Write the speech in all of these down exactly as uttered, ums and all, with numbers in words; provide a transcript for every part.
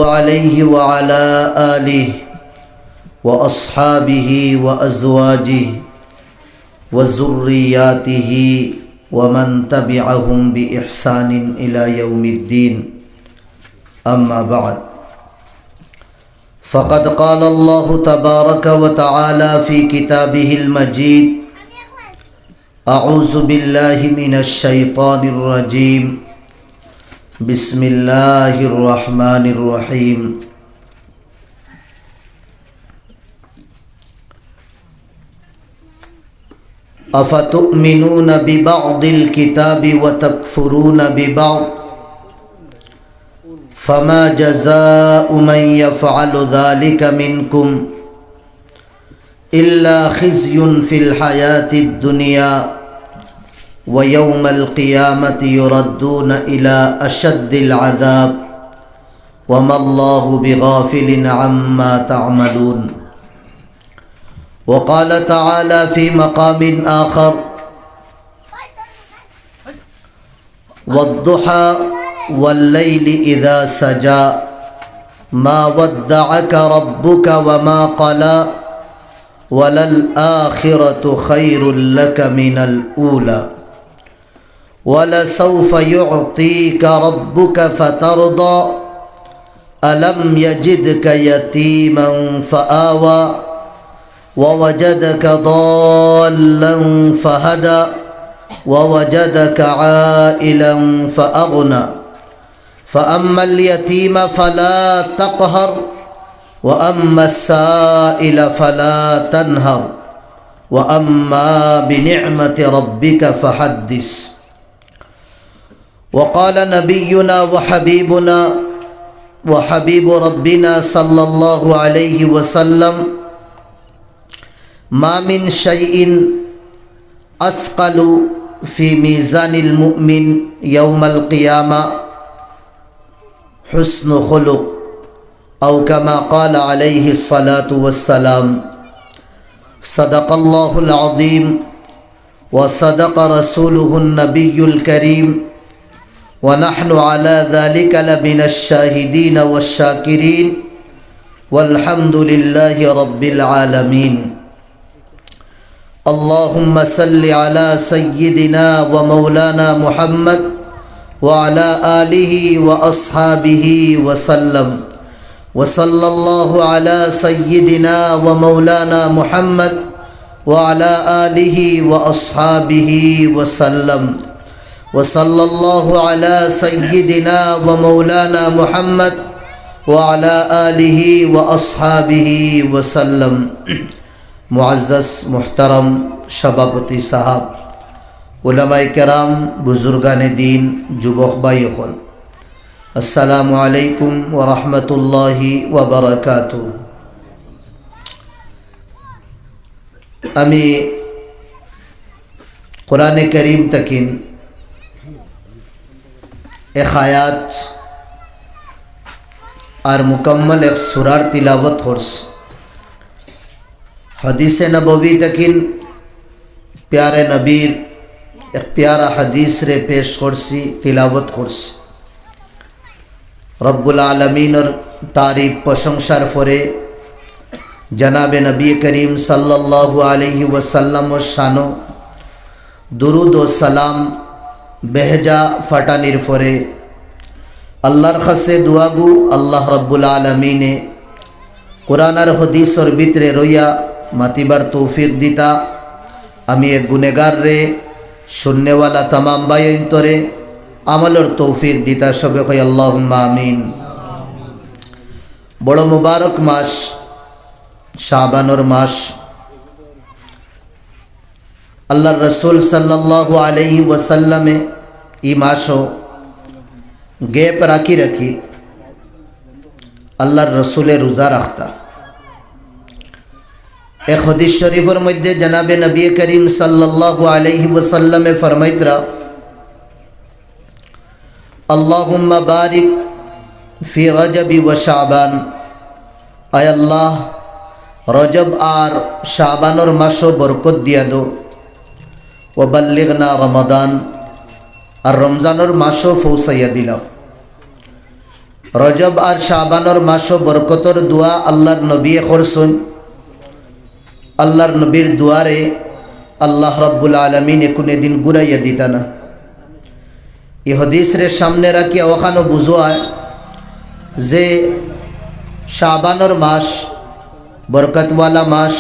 عليه وعلى آله وأصحابه وأزواجه وذرياته ومن تبعهم بإحسان إلى يوم الدين. أما بعد، فقد قال الله تبارك وتعالى في كتابه المجيد: أعوذ بالله من الشيطان الرجيم. بسم الله الرحمن الرحيم. أفتؤمنون ببعض الكتاب وتكفرون ببعض، فما جزاء من يفعل ذلك منكم إلا خزي في الحياة الدنيا ويوم القيامة يردون إلى أشد العذاب وما الله بغافل عما تعملون. وقال تعالى في مقام آخر: والضحى والليل إذا سجى، ما ودعك ربك وما قلى، وللآخرة خير لك من الأولى، ولسوف يعطيك ربك فترضى، ألم يجدك يتيما فآوى، ووجدك ضالا فهدى، ووجدك عائلا فأغنى، فأما اليتيم فلا تقهر، وأما السائل فلا تنهر، وأما بنعمة ربك فحدث. وقال نبينا وحبيبنا وحبيب ربنا صلى الله عليه وسلم: ما من شيء أثقل في ميزان المؤمن يوم القيامة حسن خلق، أو كما قال عليه الصلاة والسلام. صدق الله العظيم وصدق رسوله النبي الكريم، ونحن على ذلك لمن الشاهدين والشاكرين، والحمد لله رب العالمين. اللهم صل على سيدنا ومولانا محمد وعلى آله وأصحابه وسلم. وصلى الله على سيدنا ومولانا محمد وعلى آله وأصحابه وسلم. وصلى الله على سيدنا ومولانا محمد وعلى آله وأصحابه وسلم. معزز محترم সভাপতি সাহেব, উলামায়ে কেরাম, বুজুর্গানে দ্বীন, যুবক ভাই অকল, আসসালামু আলাইকুম ওয়া রাহমাতুল্লাহি ওয়া বারাকাতুহু। আমি কোরআনে করিম তাকিন এক আয়াত আর মুকাম্মল এক সূরার তিলাওয়াত করছি। হাদিসে নববী তাকিন প্যারে নবীর এক প্যারা হাদিসরে পেশ করছি, তিলাওয়াত করছি। রব্বুল আলামিনর তারিফ প্রশংসার পরে জনাবে নবী করিম সাল্লাল্লাহু আলাইহি ওয়াসাল্লামর শানো দুরুদ ও সালাম বেহেজা ফাটানির পরে আল্লাহর কাছে দোয়াগু আল্লাহ রব্বুল আলামিনে কোরআন আর হাদিসর ভিতরে রইয়া মাতিবার তৌফিক দিতা। আমি এক গুনেগাররে, শুননেওয়ালা তামাম ভাইয়াইন্তরে আমলর তৌফিক দিতা। সবে কই আল্লাহুম্মা আমিন। বড় মুবারক মাস, শাবানর মাস। আল্লাহর রসুল সাল্লাল্লাহু আলাইহি ওয়াসাল্লামে ই মাসো gap রাখি রাখি আল্লাহর রসুলে রোজা রাখতা। এক হাদিস শরীফর মধ্যে জনাবে নবী করিম সাল্লাল্লাহু আলাইহি ওয়াসাল্লামে ফরমাইতরা, আল্লাহুম্মা বারিক ফি রজবি ওয়া শাবান। আয় আল্লাহ, রজব আর শাবানর মাসো বরকত দিয়া দো। ওয়া বাল্লিগনা রমাদান, আর রমজানর মাসো পৌঁছাইয়া দিলাও। রজব আর শাবানর মাসো বরকতর দোয়া আল্লাহর নবীয়ে করছইন। আল্লাহর নবীর দোয়ারে আল্লাহ রাব্বুল আলামিনে কুনুদিন ঘুরাইয়া দিতা না। ই হাদিসরে সামনে রাখিয়া অখানো বুঝায় যে শাবানর মাস বরকতওয়ালা মাস,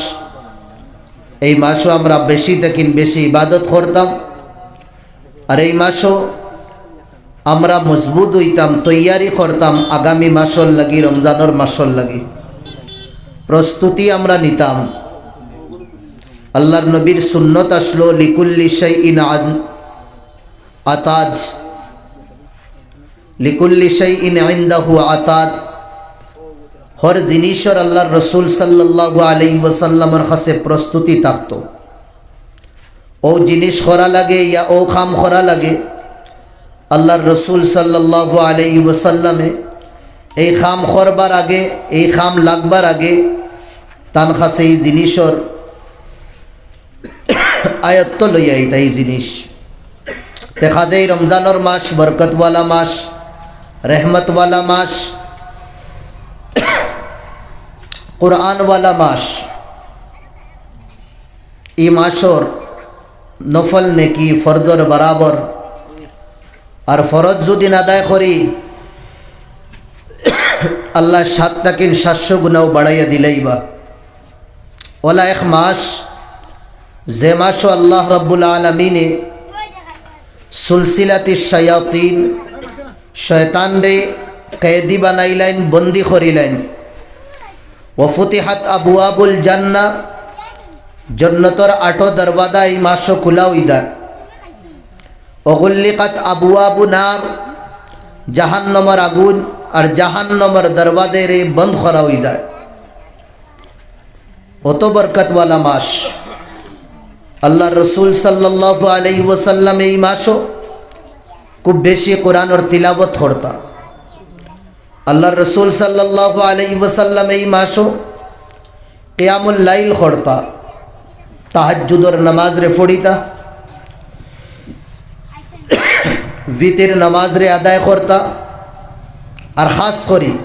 এই মাসো আমরা বেশি থাকি বেশি ইবাদত করতাম, আর এই মাসো আমরা মজবুত অইতাম, তৈয়ারি করতাম আগামী মাসর লাগি, রমজানর মাসর লাগি প্রস্তুতি আমরা নিতাম। আল্লাহর নবীর সুন্নত আছলো, "লিকুল্লি শাইইন আন-, আতাদ, লিকুল্লি শাইইন ইনদাহু আতাদ।" হর জিনিসর আল্লাহর রসুল সাল্লাল্লাহু আলাইহি ওয়াসাল্লামর কাছে প্রস্তুতি থাকতো। অউ জিনিস করা লাগে ইয়া অউ কাম করা লাগে, আল্লাহর রসুল সাল্লাল্লাহু আলাইহি ওয়াসাল্লামে এই কাম করবার আগে, এই কাম লাগবার আগে তান কাছে ই জিনিসর আয়ত্ত লইয়া আইতা ই জিনিস। দেখা যায় রমজানর মাস বরকতওয়ালা মাস, রহমতওয়ালা মাস, কোরআনওয়ালা মাস। ই মাসর নফল নেকি ফরজর বরাবর। আর ফরজ যুদি আদায় করি, আল্লাহ সাত থাকি সাতশো গুণাও বাড়াইয়া দিলাইবা। অলা এক মাস, যে মাসো আল্লাহ রাব্বুল আলামিনে সুলসিলাতি শায়াতিন, শয়তানরে কয়েদি বানাইলাইন, বন্দি করিলাইন। ওয়া ফুতিহাত আবওয়াবুল জান্নাহ, জন্নতর আটো দরওয়াজা ই মাসো খুলা অইদা। ওয়া গুল্লিকাত আবওয়াবু নার, জাহান্নামর আগুন আর জাহান্নামর দরওয়াজারে বন্ধ করা অইদা। অত বরকতওয়ালা মাস। আল্লাহর রসুল সাল্লাল্লাহু আলাইহি ওয়াসাল্লাম এই মাসো খুব বেশি কোরআনর তিলাওয়াত করতা। আল্লাহর রসুল সাল্লাল্লাহু আলাইহি ওয়াসাল্লাম এই মাসো কিয়ামুল লাইল করতা, তাহাজ্জুদর নামাজরে পড়িতা, ভিতির নামাজরে আদায় করতা, আর খাস করি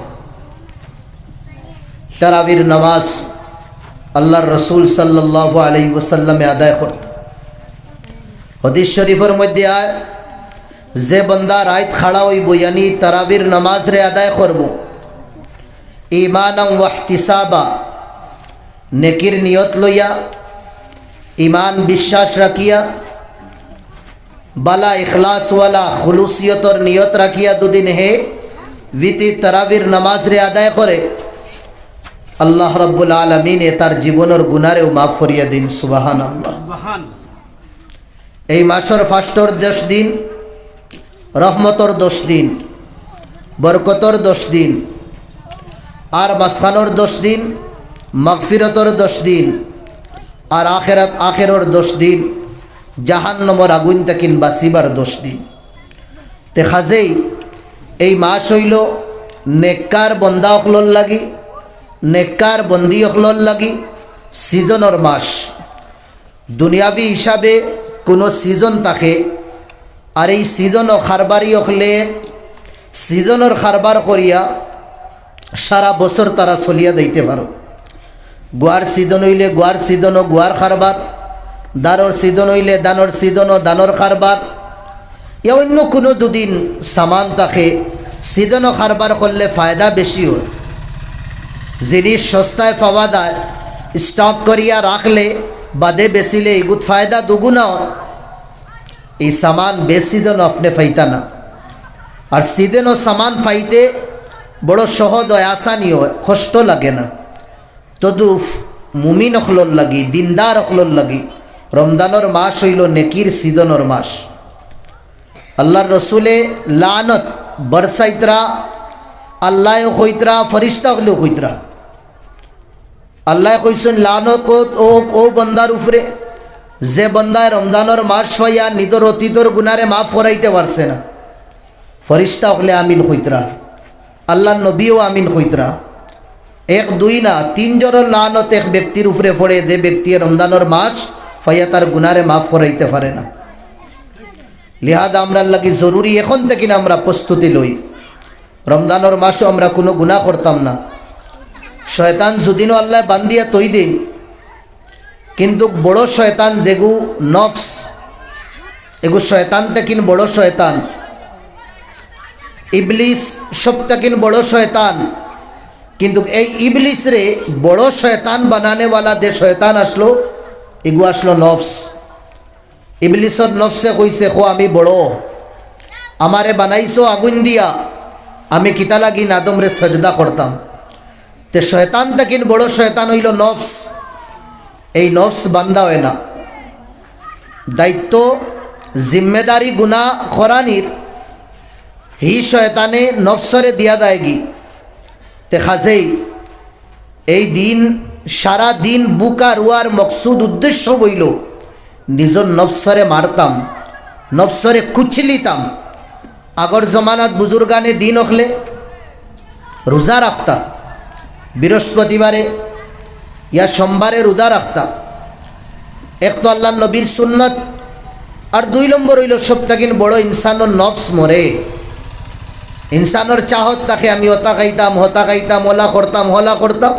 তারাবির নামাজ আল্লাহর রসুল সাল্লাল্লাহু আলাইহি ওয়াসাল্লামে আদায় করতা। হাদিস শরীফর মধ্যে আয়, যে বন্দা রাইত খাড়া অইবো, ইয়ানি তারাবির নামাজরে আদায় করবো, ঈমানান ওয়াহতিসাবা, নেকির নিয়ত লইয়া, ঈমান বিশ্বাস রাখিয়া, বালা ইখলাসওয়ালা খুলুসিয়তর নিয়ত রাখিয়া দুদিন হে ভিতির তারাবির নামাজরে আদায় করে, আল্লাহ রাব্বুল আলামিনে তার জীবনর গুনারেও মাফ করিয়া দিন। সুবহানাল্লাহ। এই মাসর ফার্স্টর দশ দিন, রহমতর দশ দিন, বরকতর দশ দিন, আর মাঝখানর দশ দিন, মাগফিরতর দশ দিন, আর আখেরাত, আখেরর দশ দিন, জাহান্নামর আগুন থাকি বাঁচিবার দশ দিন। তে কাজেই এই মাস অইলো নেককার বন্দা অকলর লাগি, নেককার বন্দি অকলর লাগি সিজনর মাস। দুনিয়াবি হিসাবে কুনু সিজন থাকে, আর এই সিজনও কারবারি অকলে সিজনর কারবার করিয়া সারা বছর তারা চলিয়া যাইতে পারো। গুয়ার সিজন অইলে গুয়ার সিজনও গুয়ার কারবার, ধানর সিজন অইলে ধানর সিজনও ধানর কারবার। ইয়া অইন্য কুনু দুদিন সামান থাকে, সিজনও কারবার করলে ফায়দা বেশি অয়। জিনিস সস্তায় পাওয়া যায়, স্টক করিয়া রাখলে বাদে বেচিলে ইগুত ফায়দা দুগুণা অয়। এই সামান বেসিজনও আপনে পাইতা না। আর সিজনও সামান পাইতে বড় সহজ অয়, আসানি অয়, কষ্ট লাগে না। তদ্রূপ মুমিন অকলর লাগি, দিনদার অকলর লাগি রমজানর মাস অইলো নেকির সিজনর মাস। আল্লাহর রসুলে লানত বরসাইতরা, আল্লায়ও কইতরা, ফিরিস্তা অকলেও কইতরা। আল্লায় কইছইন, "লানত অউক অউ বন্দার উপরে, যে বন্দায় রমজানর মাস পাইয়া নিজর অতীতর গুনারে মাফ করাইতে পারছে না।" ফিরিস্তা অকলে আমিন কইতরা, আল্লাহর নবীও আমিন কইতরা। এক দুই না, তিনজনর লানত এক ব্যক্তির উপরে পড়ে, যে ব্যক্তি রমজানর মাস পাইয়া তার গুনারে মাফ করাইতে পারে না। লিহাজা আমরার লাগি জরুরি অখন থাকি না আমরা প্রস্তুতি লই। রমজানর মাসো আমরা কুনু গুনা করতাম না। শয়তান যুদিনও আল্লায় বান্দিয়া তৈ দেইন, কিন্তুক বড় শয়তান যেগু নফস, এগু শয়তান তাকিন বড় শয়তান। ইবলিস সব তাকিন বড় শয়তান, কিন্তুক এই ইবলিসরে বড় শয়তান বানানেওয়ালা যে শয়তান আছলো, এগু আছলো নফস। ইবলিসর নফসে কইছে, "খো আমি বড়, আমারে বানাইছো আগুইন দিয়া, আমি কিতা লাগি আদমরে সজদা করতাম?" তে শয়তান তাকিন বড় শয়তান অইলো নফস। এই নফস বান্দা অয় না। দায়িত্ব, জিম্মেদারি গুনা করানির হি শয়তানে নফসরে দিয়া দেয়গি। তে খাজেই এই দিন, সারা দিন বুকা রুয়ার মকসুদ উদ্দেশ্য অইলো নিজর নফসরে মারতাম, নফসরে কুচলিতাম। আগর জমানাত বুজুর্গানে দিন অকলে রুজা রাখতা, বৃহস্পতিবারে ইয়া সোমবারে রুজা রাখতা। এক তো আল্লার নবীর সুন্নত, আর দুই নম্বর অইলো সব তাকিন বড় ইনসানর নফস মরে। ইনসানর চাহত থাকে আমি অতা খাইতাম, হতা খাইতাম, অলা করতাম, হলা করতাম,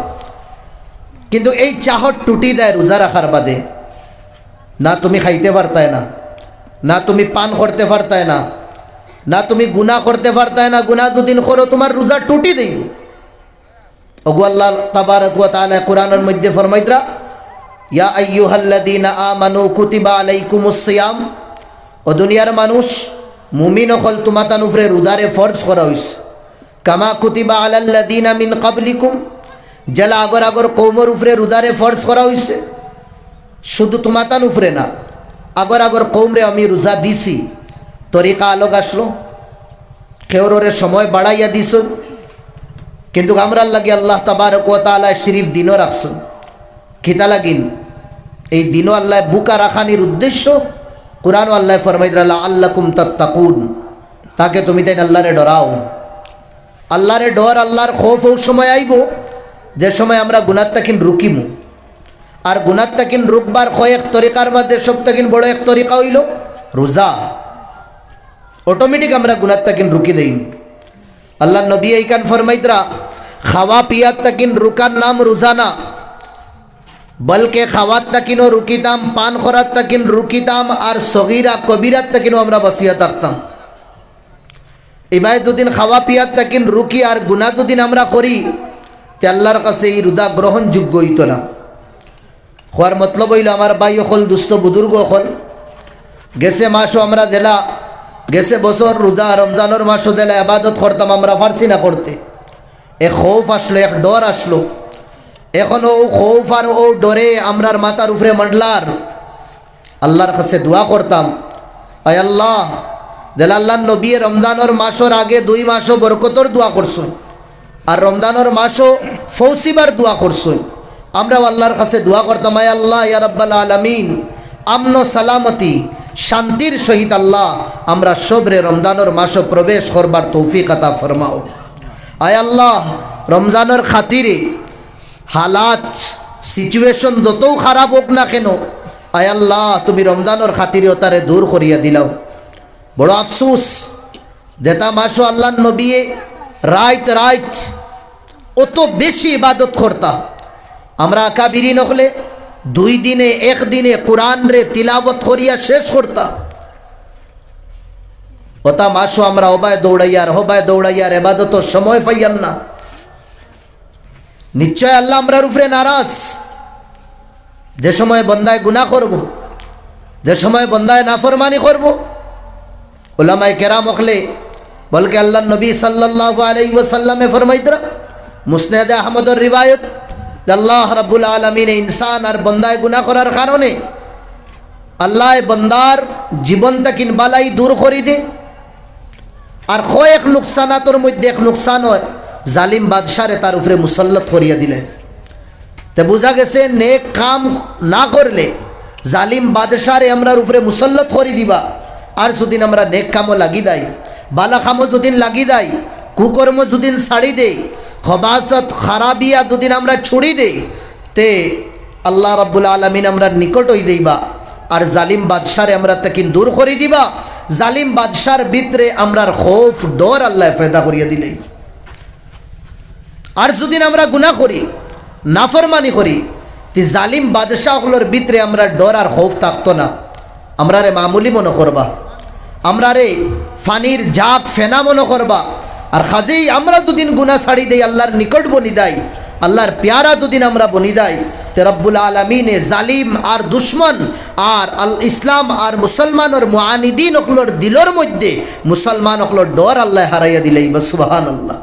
কিন্তুক এই চাহত টুটি দেয় রুজা রাখার বাদে। না তুমি খাইতে পারতায় না, না তুমি পান করতে পারতায় না, না তুমি গুনা করতে পারতায় না। গুনা যুদিন করো তুমার রুজা টুটি দেইবো। অগু আল্লাহ তাবারাক ওয়া তাআলা কুরআনর মধ্যে ফরমাইতরা, "ইয়া আইয়ুহাল্লাযীনা আমানু কুতিবা আলাইকুমুস সিয়াম।" ও দুনিয়ার মানুষ, মুমিন অকল তুমাতান উপরে রুজারে ফরজ করা অইছে। "কামা কুতিবা আলাল্লাযীনা মিন ক্বাবলিকুম।" যেলা আগর আগর কওমর উপরে রুজারে ফরজ করা অইছে। শুধু তুমাতান উপরে না, আগর আগর কওমরে আমি রুজা দিছি। তরিকা আলগ আছলো, কেউররে সময় বাড়াইয়া দিছইন, কিন্তুক আমরার লাগি আল্লাহ তাবারাক ওয়া তাআলায় সিরিফ দিনও রাখছইন। কিতা লাগিন? এই দিনও আল্লায় বুকা রাখানির উদ্দেশ্য। কুরআনও আল্লায় ফরমাইতরা, "লাআল্লাকুম তাত্তাকুন", তাকে তুমিতাইন আল্লারে ডরাও। আল্লারে ডর, আল্লার খৌফ অউ সময় আইবো, যে সময় আমরা গুনার তাকিন রুকিমু। আর গুনার তাকিন রুকবার কয়েক তরিকার মাঝে সব তাকিন বড় এক তরিকা অইলো রুজা। অটোমেটিক আমরা গুনার তাকিন রুকি দেইমু। আল্লার নবী এইখান ফরমাইতরা, "খাওয়া পিয়ার তাকিন রুকার নাম রুজা না, বলকে খাওয়ার তাকিনও রুকিতাম, পান করার তাকিন রুকিতাম, আর সগিরা কবিরার তাকিনও আমরা বাঁচিয়া থাকতাম।" ইবায় যুদিন খাওয়া পিয়ার তাকিন রুকি আর গুনা যুদিন আমরা করি, তে আল্লার কাছে ই রুজা গ্রহণযোগ্য অইতো না। কওয়ার মতলব অইলো, আমার ভাই অকল, দুস্ত বুজুর্গ অকল, গেছে মাসও আমরা যেলা, গেছে বছর রুজা রমজানর মাসও যেলা ইবাদত করতাম, আমরা পারছি না করতে। এক খৌফ আছলো, এক ডর আছলো। এখন অউ খৌফ আর অউ ডরে আমরার মাথার উপরে মান্ডলার। আল্লার কাছে দোয়া করতাম, "আয় আল্লাহ, যেলা আল্লার নবীয়ে রমজানর মাসর আগে দুই মাসও বরকতর দোয়া করছইন, আর রমজানর মাসও ফৌসিবার দোয়া করছইন, আমরাও আল্লার কাছে দোয়া করতাম, আয় আল্লাহ, ইয়া রাব্বাল আলামিন, আমন সালামতি, শান্তির সহিত আল্লাহ, আমরা সবরে রমজানর মাসও প্রবেশ করবার তৌফিক আতা ফরমাও। আয় আল্লাহ, রমজানর খাতিরে হালাত, সিচুয়েশন যতউ খারাপ অউক না কেন, আয় আল্লাহ, তুমি রমজানর খাতিরে অতারে দূর করিয়া দিলাও।" বড় আফসোস, যেটা মাসও আল্লার নবীয়ে রাইত রাইত অত বেশি ইবাদত করতা। আমরা আকাবিরিন অকলে দুই দিনে, এক দিনে কুরআনরে তিলাওয়াত করিয়া শেষ করতা। অতা মাসও আমরা অবায় দৌড়াইয়ার, হবায় দৌড়াইয়ার, ইবাদতর সময় পাইয়ার না। নিশ্চয় আল্লাহ আমরার উপরে নারাজ। যে সময় বন্দায় গুনা করবো, যে সময় বন্দায় নাফরমানি করবো, উলামায়ে কেরাম অকলে, বলকে আল্লার নবী সাল্লাল্লাহু আলাইহি ওয়াসাল্লামে ফরমাইতরা, মুসনাদে আহমদর রিওয়ায়াত, যে আল্লাহ রাব্বুল আলামিনে ইনসান আর বন্দায় গুনা করার কারণে আল্লায় বন্দার জীবন তাকিন বালাই দূর করি দে। আর কয়েক নুকসানাতর মধ্যে এক নুকসান অয়, জালিম বাদশারে তার উপরে মুসল্লত করিয়া দিলে। তে বুঝা গেছে, নেক কাম না করলে জালিম বাদশারে আমরার উপরে মুসল্লত করি দিবা। আর যুদিন আমরা নেক কামও লাগি দেই, বালা কামও যুদিন লাগি দেই, কুকর্ম যুদিন ছাড়ি দেই, খবাসত খারাবিয়া যুদিন আমরা ছুড়ি দেই, তে আল্লাহ রাব্বুল আলামিন আমরার নিকট অই যাইবা, আর জালিম বাদশারে আমরার তাকিন দূর করি দিবা। জালিম বাদশার ভিতরে আমরার খৌফ, ডর আল্লায় পয়দা করিয়া দিলে। আর যুদিন আমরা গুনা করি, নাফরমানি করি, তে জালিম বাদশা অকলর ভিতরে আমরার ডর আর খৌফ থাকতো না। আমরারে মামুলি মনো করবা, আমরারে ফানির জাগ ফেনা মনো করবা। আর কাজেই আমরা যুদিন গুনা ছাড়ি দেই, আল্লার নিকট বনি যাই, আল্লার পিয়ারা যুদিন আমরা বনি যাই, তে রব্বুল আলামিনে জালিম আর দুশমন আর আল ইসলাম আর মুসলমানর মুআনিদিন অকলর দিলর মধ্যে মুসলমান অকলর ডর আল্লায় হারাইয়া দিলাইবা। সুবহানাল্লাহ।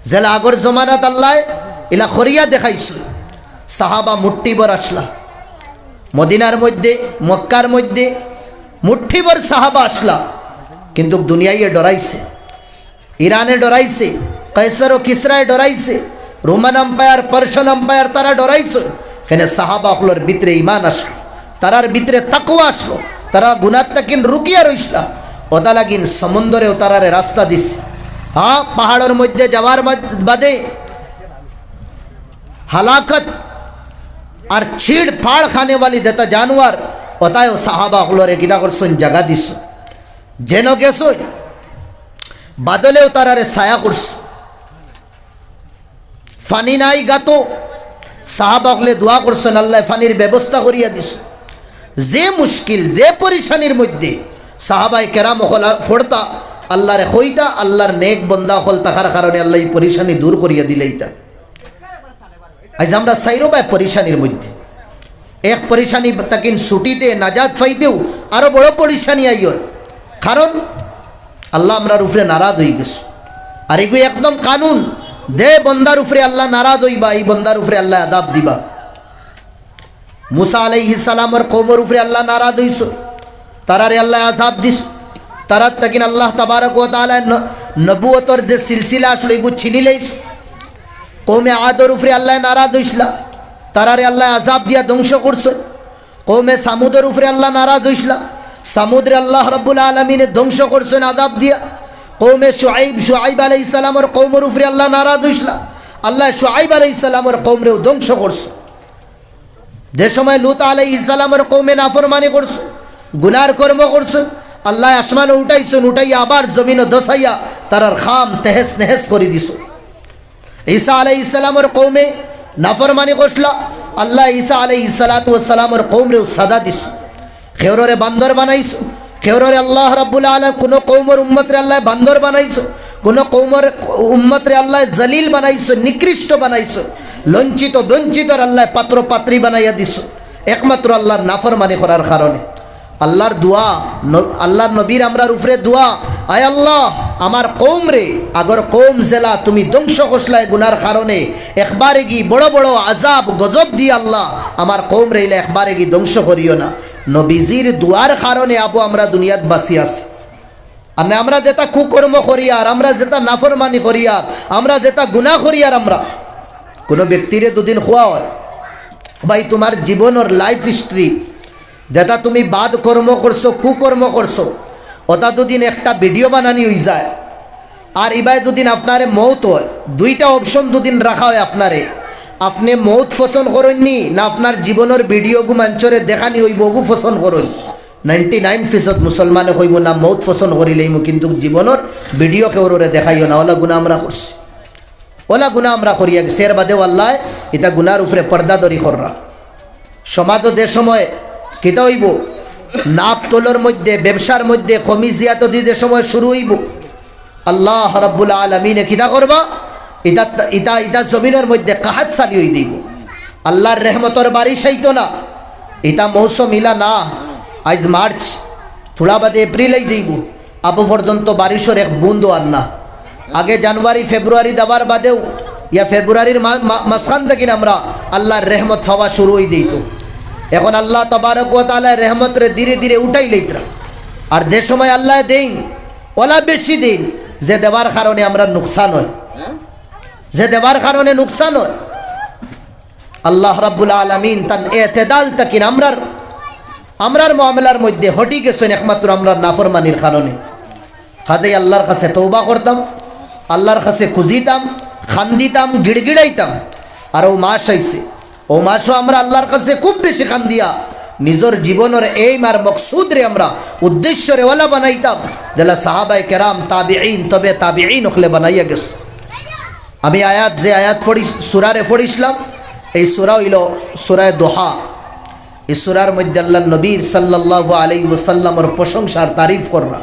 যেলা আগর জমানাত আল্লায় ইলা করিয়া দেখাইছইন। সাহাবা মুট্টিভর আছলা, মদিনার মধ্যে, মক্কার মধ্যে মুট্টিভর সাহাবা আছলা, কিন্তুক দুনিয়াইয়ে ডরাইছে, ইরানে ডরাইছে, কায়সার ও কিসরায় ডরাইছে, রোমান আম্পায়ার, পার্সিয়ান আম্পায়ার তারা ডরাইছে। কেনে সাহাবা অকলর ভিতরে ইমান আছলো, তারার ভিতরে তাকওয়া আছলো, তারা গুনার থাকিন রুকিয়া রইছলা। অতা লাগিন সমুন্দরেও তারারে রাস্তা দিছে। হ্যাঁ, পাহাড়র মধ্যে যাওয়ার বাদ-, বাদে হালাকত আর ছিঁড় ফাড় খানেওয়ালি যেতা জানোয়ার, অতায়ও সাহাবা অকলরে কিতা করছইন, জাগা দিছইন। যেন গেছইন, বাদলেও তারারে ছায়া করছে। ফানি নাই গাতো, সাহাবা অকলে দোয়া করছইন, আল্লায় ফানির ব্যবস্থা করিয়া দিছইন। যে মুশকিল, যে পরিশানির মধ্যে সাহাবায়ে কেরাম অকল ফড়তা, আল্লারে কইতা, আল্লার নেক বন্দা অকল থাকার কারণে আল্লায় ই পরিশানি দূর করিয়া দিলাইতা। আইজ আমরা চাইরোবায় পরিশানির মধ্যে, এক পরিশানি থাকিন ছুটিতে নাজাত পাইতেও আরো বড় পরিশানি আইয়, কারণ আল্লা আমরার উপরে নারাজ অইগেছইন। আর এগু একদম কানুন, যে বন্দার উপরে আল্লা নারাজ অইবা, ই বন্দার উপরে আল্লায় আযাব দিবা। মুসা আলাইহিস সালামর কওমর উপরে আল্লা নারাজ অইছইন, তারারে আল্লায় আযাব দিছইন। তারার থাকিন আল্লা তাবারাক ওয়া তাআলায় ন-, নবুয়তর যে সিলসিলা আছলো, ইগু ছিনিলাইছইন। কওমে আদর উপরে আল্লায় নারাজ অইছলা, তারারে আল্লায় আযাব দিয়া ধ্বংস করছইন। কওমে সামুদর উপরে আল্লা নারাজ অইছলা, সামুদরে আল্লা রাব্বুল আলামিনে ধ্বংস করছইন আযাব দিয়া। কওমে শুআইব, শুআইব আলাইহিস সালামর কওমর উপরে আল্লা নারাজ অইছলা, আল্লায় শুআইব আলাইহিস সালামর কওমরেও ধ্বংস করছইন। যে সময় লূত আলাইহিস সালামর কওমে নাফরমানি করছইন, গুনার কর্ম করছইন, আল্লায় আসমানো উঠাইছইন, উঠাইয়া আবার জমিনো ধসাইয়া তারার কাম তেহেস নেহেস করি দিছইন। ঈসা আলাইহিস সালামর কওমে নাফরমানি করছলা, আল্লায় ঈসা আলাইহিস সালাতু ওয়াস সালামর কওমরেও সাজা দিছইন। কেউররে বান্দর বানাইছইন, কেউররে আল্লা রাব্বুল আলামিন, কুনু কওমর উম্মতরে আল্লায় বান্দর বানাইছইন, কুনু কওমর উম্মতরে আল্লায় জলিল বানাইছইন, নিকৃষ্ট বানাইছইন, লঞ্চিত বঞ্চিতর আল্লায় পাত্র পাত্রী বানাইয়া দিছইন। একমাত্র আল্লার নাফরমানি করার কারণে। আল্লার দোয়া, ন-, আল্লার নবীর আমরার উপরে দোয়া, আয় আল্লা, আমার কওমরে, আগর কওম যেলা তুমি ধ্বংস করছলায় গুনার কারণে, একবারেগি বড় বড় আযাব গজব দিয়া আল্লা, আমার কওমরে ইলা একবারেগি ধ্বংস করিও না। নবীজির দোয়ার কারণে আবো আমরা দুনিয়াত বাঁচি আছি। আর না আমরা যেতা কুকর্ম করিয়ার, আমরা যেতা নাফরমানি করিয়ার, আমরা যেতা গুনা করিয়ার, আমরা কুনু ব্যক্তিরে যুদিন কওয়া অয়, ভাই, তুমার জীবনর life history, যেতা তুমি বাদ কর্ম করছো, কুকর্ম করছো, অতা যুদিন একটা video বানানি অইযায়, আর ইবায় যুদিন আপনারে মউত অয়, দুইটা option যুদিন রাখা অয় আপনারে, আপনে মউত পছন্দ করইননি না আপনার জীবনর video গু মানষরে দেখানি অইবো, অগু পছন্দ করইন? Ninety nine ফিছদ মুসলমানে কইবো না, মউত পছন্দ করিলাইমু, কিন্তুক জীবনর video কেউররে দেখাইও না। অলা গুনা আমরা করছি, অলা গুনা আমরা করিয়া গেছি। এর বাদেও আল্লায় ইতা গুনার উপরে পর্দা ধরি কররা। সমাজো যে সময় কিতা অইবো, নাপ তোলর মধ্যে, ব্যবসার মধ্যে, কমি জিয়াত দি যে সময় শুরু অইবো, আল্লাহ রাব্বুল আলামিনে কিতা করবা? ইতা, ইতা, ইতা জমিনর মধ্যে কাহাত চালি অই দিবো। আল্লার রহমতর বারিশ আইতো না। ইতা মৌসুম ইলা না। আইজ মার্চ, থুড়া বাদে এপ্রিল আই দিবো। আবো পর্যন্ত বারিশর এক বুন্দও আর না। আগে জানুয়ারি, ফেব্রুয়ারি যাবার বাদেও, ইয়া ফেব্রুয়ারির মা-, মা-, মাঝখান থাকিন আমরা আল্লার রহমত পাওয়া শুরু অই দিতো। এখন আল্লাহ তাবারক ওয়া তাআলায় রহমতরে ধীরে ধীরে উঠাইলাইতরা। আর যে সময় আল্লায় দেইন, অলা বেশি দেইন, যে দেওয়ার কারণে আমরার নুকসান অয়, যে দেওয়ার কারণে নুকসান অয়। আল্লাহ রাব্বুল আলামিন তান এতেদাল থাকিন আমরার, আমরার মামলার মধ্যে হটি গেছইন একমাত্র আমরার নাফরমানির কারণে। কাজেই আল্লার কাছে তওবা করতাম, আল্লার কাছে খুজিতাম, কান্দিতাম, গিড়গিড়াইতাম। আর অউ মাস আইছে, অউ মাসও আমরা আল্লার কাছে খুব বেশি কান্দিয়া নিজর জীবনর aim আর মকসুদরে আমরা উদ্দেশ্যরে অলা বানাইতাম, যেলা সাহাবায়ে কেরাম, তাবিঈন, তবে তাবিঈন অকলে বানাইয়া গেছইন। আমি আয়াত, যে আয়াত পড়ি-, সূরারে পড়ছিলাম, এই সূরা অইলো সূরায়ে দোহা। এই সূরার মধ্যে আল্লাহর নবীর সাল্লাল্লাহু আলাইহি ওয়াসাল্লামর প্রশংসা আর তারিফ কররা।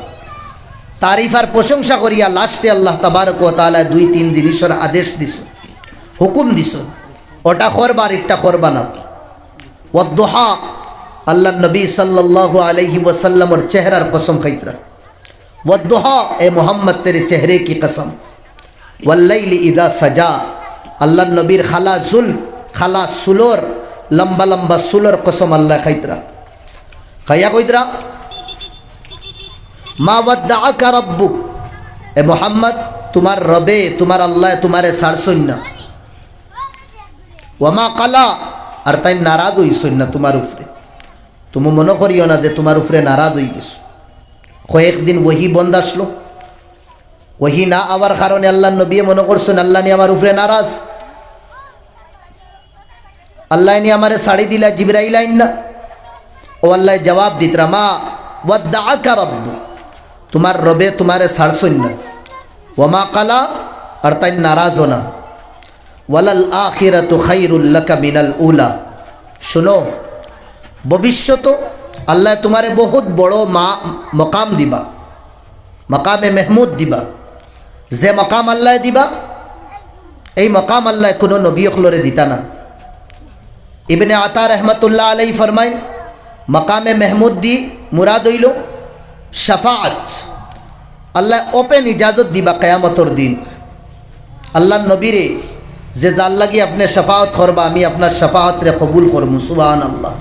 তারিফ আর প্রশংসা করিয়া লাস্টে আল্লাহ তাবারক ওয়া তাআলা দুই তিন জিনিসর আদেশ দিছইন, হুকুম দিছইন, ওটা করবা আর একটা করবা না। ওয়াদ্দোহা, আল্লাহর নবী সাল্লাল্লাহু আলাইহি ওয়াসাল্লামর চেহারার কসম খাইতরা। ওয়াদ্দোহা, এ মোহাম্মদ তেরে চেহারে কি কসম। ওয়াল্লাইলি ইদা সাজা, আল্লাহর নবীর খালা চুল, খালা চুলর, লম্বা লম্বা চুলর কসম আল্লায় খাইতরা। খাইয়া কইতরা, মা ওয়াদ্দাআকা রাব্বুক, এ মোহাম্মদ, তুমার রবে, তুমার আল্লায় তুমারে ছাড়ছইন না। ওয়া মা কালা, আর তাইন নারাজ অইছইন না তুমার উপরে। তুমি মনো করিও না যে তুমার উপরে নারাজ অইগেছইন। কয়েকদিন ওহি বন্ধ আছলো, ওহি না আওয়ার কারণে আল্লাহর নবীয়ে মনো করছইন আল্লাহ নি আমার উপরে নারাজ, আল্লাহ নি আমারে ছাড়ি দিলা, জিবরাইল আইন না। ও আল্লায় জবাব দিতরা, মা ওয়াদ্দাআকা রাব্বুক, তুমার রবে তুমারে ছাড়ছইন না। ওয়া মা কালা, আর তাইন নারাজও না। ওয়ালাল আখিরাতু খাইরুল লাকা মিনাল উলা। শুনো, ভবিষ্যতো আল্লায় তুমারে বহুত বড় মা-, মকাম দিবা, মাকামে মেহমুদ দিবা। যে মাকাম আল্লায় দিবা, এই মাকাম আল্লায় কুনু নবী অকলরে দিতা না। ইবনে আতা রহমতুল্লাহ আলাইহি ফরমাইন, মাকামে মেহমুদ দি মুরাদ অইলো শাফাআত। আল্লায় ওপেন ইজাজত দিবা কিয়ামতর দিন। আল্লাহর নবীরে, যে যার লাগি আপনে শাফাআত করবা, আমি আপনার শাফাআতরে কবুল করমু। সুবহানাল্লাহ।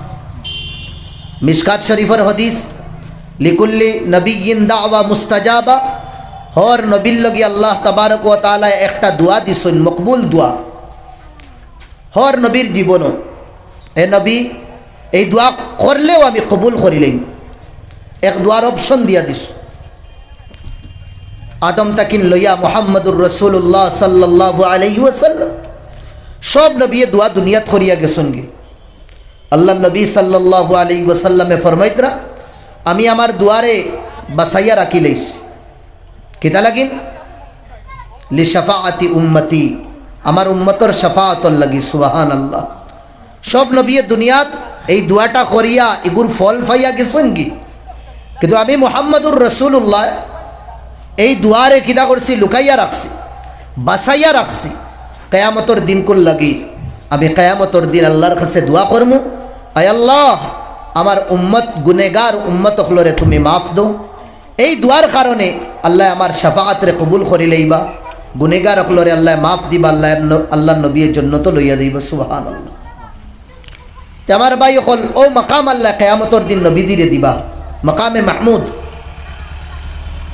মিশকাত শরীফর হাদিস, লিকুল্লি নাবিয়্যিন দাওয়া মুস্তাজাবা, হর নবীর লাগি আল্লাহ তাবারক ওয়া তাআলায় একটা দোয়া দিছইন, মকবুল দোয়া। হর নবীর জীবনও, এ নবী, এই দোয়া করলেও আমি কবুল করিলাইমু। এক দোয়ার অপশন দিয়া দিছইন। আদম তাকিন লইয়া মুহাম্মাদুর রাসূলুল্লাহ সাল্লাল্লাহু আলাইহি ওয়াসাল্লাম, সব নবীয়ে দোয়া দুনিয়াত করিয়া গেছইন গি। আল্লাহর নবী সাল্লাল্লাহু আলাইহি ওয়াসাল্লামে ফরমাইতরা, আমি আমার দোয়ারে বাচাইয়া রাখিলাইছি। কিতা লাগিন? লিশাফাআতি উম্মতি, আমার উম্মতর শাফাআতর লাগি। সুবহানাল্লাহ। সব নবীয়ে দুনিয়াত এই দোয়াটা করিয়া ইগুর ফল পাইয়া গেছইন গি, কিন্তু আমি মুহাম্মাদুর রাসূলুল্লাহ এই দোয়ারে কিতা করছি? লুকাইয়া রাখছি, বাচাইয়া রাখছি। কিয়ামতর দিনকুর লাগি আমি কিয়ামতর দিন আল্লাহর কাছে দোয়া করমু, আয় আল্লাহ, আমার উম্মত, গুনেগার উম্মত অকলরে তুমি মাফ দেও। এই দোয়ার কারণে আল্লায় আমার শাফাআতরে কবুল করিলাইবা, গুনেগার অকলরে আল্লায় মাফ দিবা, আল্লায় ন-, আল্লাহর নবীয়ে জন্নতো লইয়া যাইবা। সুবহানাল্লাহ। তে আমার ভাই অকল, অউ মাকাম আল্লায় কিয়ামতর দিন নবীজিরে দিবা, মাকামে মাহমুদ।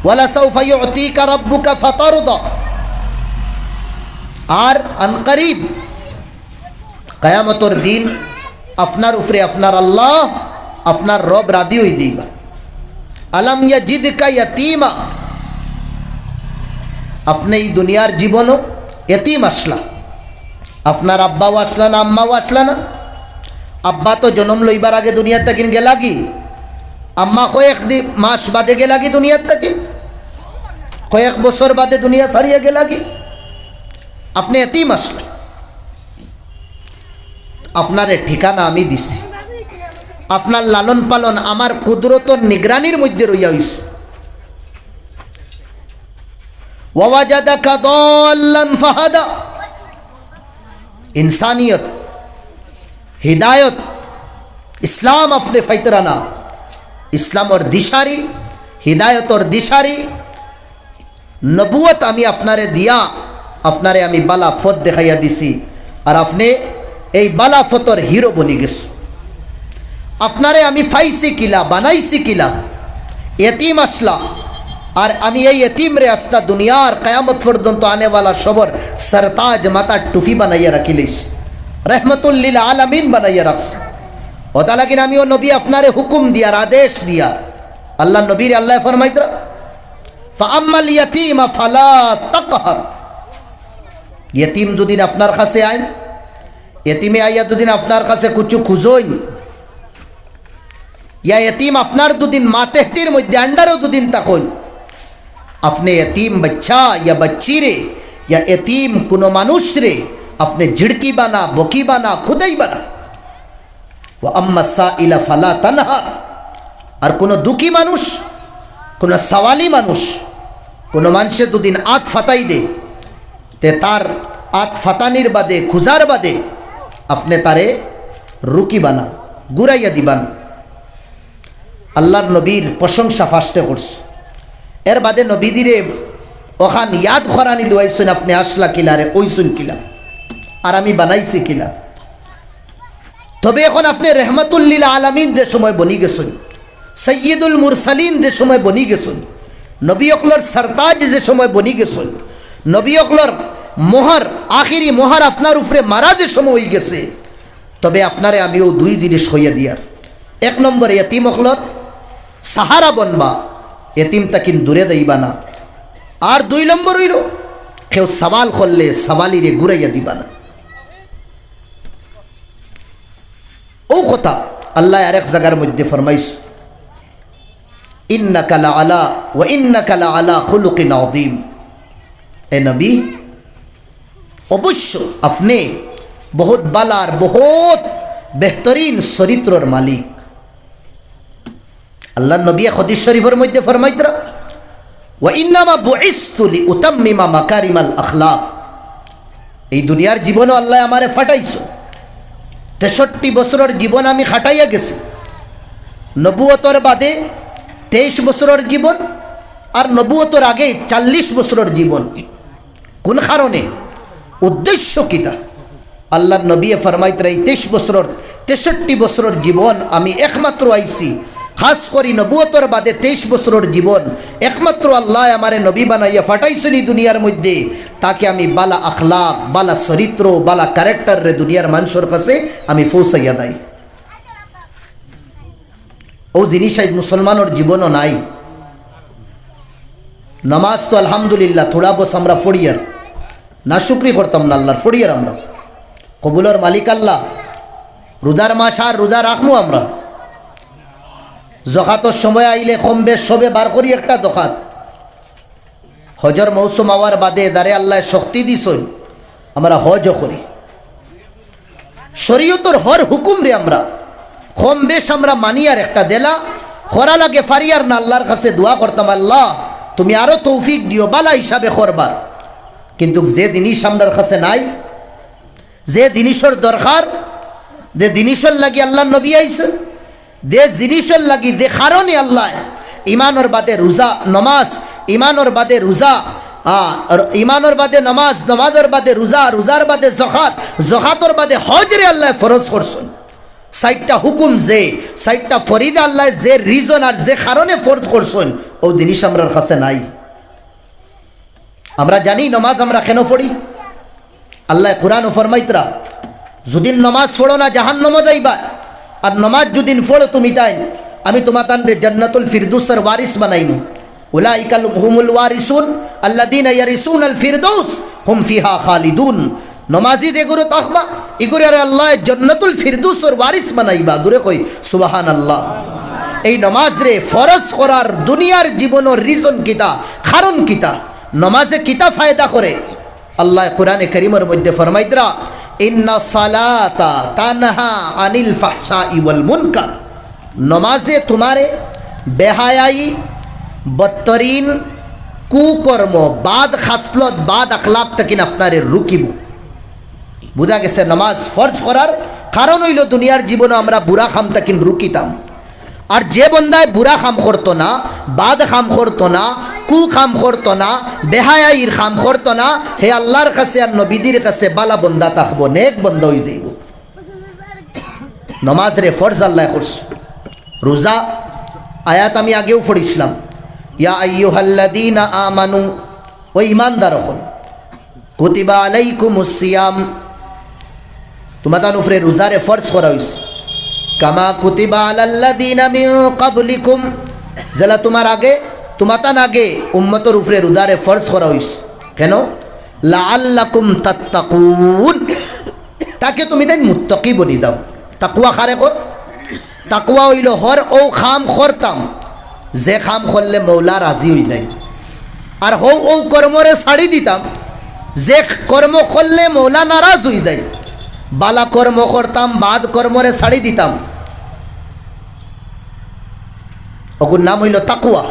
ওয়ালা সাউফা ইউতিকা রাব্বুকা ফাতারদা। আর আনকারিব কিয়ামতর দিন আপনার উপরে আপনার আল্লাহ, আপনার রব রাজি অই দিবা। আলাম ইয়াজিদকা ইয়াতিমা, আপনে এই দুনিয়ার জীবনও এতিম আছলা। আপনার আব্বাও আছলা না, আম্মাও আছলা না। আব্বা তো জনম লইবার আগে দুনিয়ার থাকিন গেলাগি, আম্মা কয়েক দি-, মাস বাদে গেলাগি দুনিয়ার থাকিন, কয়েক বছর বাদে দুনিয়া ছাড়িয়া গেলাগি। আপনে এতিম আছলা। আপনারে ঠিকানা আমি দিছি, আপনার লালন পালন আমার কুদরতর নিগরানির মধ্যে রইয়া অইছে। ওয়াওয়াজাদাকা দাল্লান ফাহাদা। ইনসানিয়ত, হিদায়ত, ইসলাম আপনে পাইতরা না। ইসলামর দিশারি, হিদায়তর দিশারি, নবুয়ত আমি আপনারে দিয়া, আপনারে আমি বালা পথ দেখাইয়া দিছি, আর আপনে এই বালা পথর হিরো বনি গেছো। আপনারে আমি পাইছি কিলা, বানাইছি কিলা? এতিম আছলা, আর আমি এই এতিমরে আস্তা দুনিয়ার কিয়ামত পর্যন্ত আনেওয়ালা সবর সরতাজ, মাথার টুপি বানাইয়া রাখিলাইছি, রহমতুল্লিল আলামিন বানাইয়া রাখছি। অতা লাগিন আমিও নবী আপনারে হুকুম দিয়ার, আদেশ দিয়ার, আল্লাহর নবীরে আল্লায় ফরমাইতরা, ফাআম্মাল ইয়াতিমা ফালা তাকহার। এতিম যুদিন আপনার কাছে আইন, এতিমে আইয়া যুদিন আপনার কাছে কুছু খুজইন, ইয়া এতিম আপনার যুদিন মাতেহতির মধ্যে আন্ডারও যুদিন থাকইন, আপনে এতিম বাচ্চা ইয়া বাচ্চিরে ইয়া এতিম কুনু মানুষরে আপনে ঝিড়কিবা না, বকিবা না, খুদাইবা না। ওয়া আম্মা সাইলা ফালা তানহার। আর কুনু দুঃখী মানুষ, কুনু সওয়ালি মানুষ, কুনু মানষে দুদিন আত ফাতাই দে, তে তার আত ফাতানির বাদে, খুজার বাদে আপনে তারে রুকিবা না, ঘুরাইয়া দিবা না। আল্লার নবীর প্রশংসা ফার্স্টে করছে। এর বাদে নবীজিরে অখান ইয়াদ করানি লওয়াইছইন, আপনে আছলা কিলারে, অইছইন কিলা, আর আমি বানাইছি কিলা। তবে এখন আপনে রেহমাতুল্লিল আলামিন যে সময় বনি গেছইন, সাইয়্যিদুল মুরসালিন যে সময় বনি গেছইন, নবী অকলর সরতাজ যে সময় বনি গেছইন, নবী অকলর মোহর, আখিরি মোহর আপনার উপরে মারা যে সময় অইগেছে, তবে আপনারে আমি অউ দুই জিনিস কইয়া দিয়ার। এক নম্বরে এতিম অকলর সাহারা বনবা, এতিম তাকিন দূরে যাইবা না। আর দুই নম্বর অইলো, কেউ সওয়াল করলে সওয়ালিরে ঘুরাইয়া দিবা না। অউ কথা আল্লায় আরেক জাগার মধ্যে ফরমাইছে, "ইন্নাকা লাআলা ওয়া ইন্নাকা লাআলা খুলুকিন আযীম।" এ নবী, অবশ্য আপনে বহুত বালার, বহুত বেহতরিন চরিত্রর মালিক। আল্লার নবী এক হাদিস শরীফর মধ্যে ফরমাইতরা, "ওয়া ইন্নামা বুইস্তু লিউতাম্মিমা মাকারিমাল আখলাক।" এই দুনিয়ার জীবনও আল্লায় আমারে ফাটাইছইন। তেষট্টি বছরর জীবন আমি খাটাইয়া গেছি। নবুয়তর বাদে তেইশ বছরর জীবন, আর নবুয়তর আগে চল্লিশ বছরর জীবন। কোন কারণে? উদ্দেশ্য কিতা? আল্লার নবীয়ে ফরমাইতরা, এই তেইশ বছরর, তেষট্টি বছরর জীবন আমি একমাত্র আইছি, খাস করি নবুয়তর বাদে তেইশ বছরর জীবন, একমাত্র আল্লায় আমারে নবী বানাইয়া ফাটাইছইন ই দুনিয়ার মধ্যে, তাকে আমি বালা আখলাক, বালা চরিত্র, বালা ক্যারেক্টাররে দুনিয়ার মানষর কাছে আমি পৌঁছাইয়া দেই। অউ জিনিস আইজ মুসলমানর জীবনও নাই। নামাজ তো আলহামদুলিল্লাহ, থুড়া বউত আমরা পড়িয়ার, নাশুকরি করতাম না আল্লার, পড়িয়ার আমরা। কবুলর মালিক আল্লা, রোজার মাস আর রোজা রাখমু আমরা। জকাতর সময় আইলে কম বেশ সবে বার করি একটা জকাত। হজর মৌসুম আওয়ার বাদে যারে আল্লায় শক্তি দিছইন, আমরা হজও করি। শরীয়তর হর হুকুমরে আমরা কম বেশ আমরা মানিয়ার, একটা দেলা করা লাগে পারিয়ার না, আল্লার কাছে দোয়া করতাম, "আল্লা, তুমি আরো তৌফিক দিও বালা হিসাবে করবার।" কিন্তুক যে জিনিস আমরার কাছে নাই, যে জিনিসর দরকার, যে জিনিসর লাগি আল্লার নবী আইছইন, যে জিনিসর লাগি, যে কারণে আল্লায় ইমানর বাদে রোজা, নমাজ, ইমানর বাদে রোজা, আ, র-, ইমানর বাদে নমাজ, নমাজর বাদে রোজা, রোজার বাদে জকাত, জকাতর বাদে হজরে আল্লায় ফরজ করছইন। চাইরটা হুকুম যে, চাইরটা ফরিদা আল্লায় যে reason আর যে কারণে ফরজ করছইন, অউ জিনিস আমরার কাছে নাই। আমরা জানি নমাজ আমরা কেনে পড়ি? আল্লায় কোরআনো ফরমাইতরা, "যুদিন নমাজ পড়ো না, জাহান্নামো যাইবা, আর নমাজ যুদিন পড়ো তুমি তাইন, আমি তুমাতানরে জান্নাতুল ফিরদৌসর ওয়ারিস বানাইমু।" উলাইকা হুমুল ওয়ারিসুন আল্লাযীনা ইয়ারিসুনাল ফিরদৌস হুম ফিহা খালিদুন। নমাজি যেগুরে থাকবা, ইগুরে আল্লায় জান্নাতুল ফিরদৌসর ওয়ারিস বানাইবা। জোরে কই সুবহানাল্লাহ। এই নমাজরে ফরজ করার দুনিয়ার জীবনর reason কিতা, কারণ কিতা? নমাজে কিতা ফায়দা করে? আল্লায় কোরআনে করিমর মধ্যে ফরমাইতরা, "ইন্না সালাতা তানহা আনিল ফাহশাই ওয়াল মুনকার।" নমাজে তুমারে বেহায়াই, বদতরিন, কুকর্ম, বাদ খাসলত, বাদ আখলাক তাকিন আপনারে রুকিবো। বুঝা গেছে, নমাজ ফরজ করার কারণ অইলো দুনিয়ার জীবনও আমরা বুরা কাম তাকিন রুকিতাম। আর যে বন্দায় বুরা কাম করতো না, বাদ কাম করতো না, কু কাম করতো না, বেহায়াইর কাম করতো না, হে আল্লার কাছে আর নবীজির কাছে বালা বন্দা থাকবো, নেক বন্দা অইযাইবো। নমাজরে ফরজ আল্লায় করছে। রোজা, আয়াত আমি আগেও পড়ছিলাম, "ইয়া আইয়ুহাল্লাযীনা আমানু", ও ইমানদার অকল, "কুতিবা আলাইকুমুস সিয়াম", তুমাতান উপরে রোজারে ফরজ করা অইছে। "কামা কুতিবা আলাল্লাযীনা মিন ক্বাবলিকুম", যেলা তুমার আগে, তুমাতান আগে উম্মতর উপরে রোজারে ফরজ করা অইছে। কেনে? "লাআল্লাকুম তাত্তাকুন", তাকে তুমিতাইন মুত্তাকি বনি যাও। তাকওয়া কারে কর? তাকওয়া অইলো হর অউ কাম করতাম, যে কাম করলে মৌলা রাজি অইযাইন। আর হউ অউ কর্মরে ছাড়ি দিতাম, যে কর্ম করলে মৌলা নারাজ অই যায়, বালা কর্ম করতাম, বাদ কর্মরে ছাড়ি দিতাম, অগুর নাম অইলো তাকওয়া।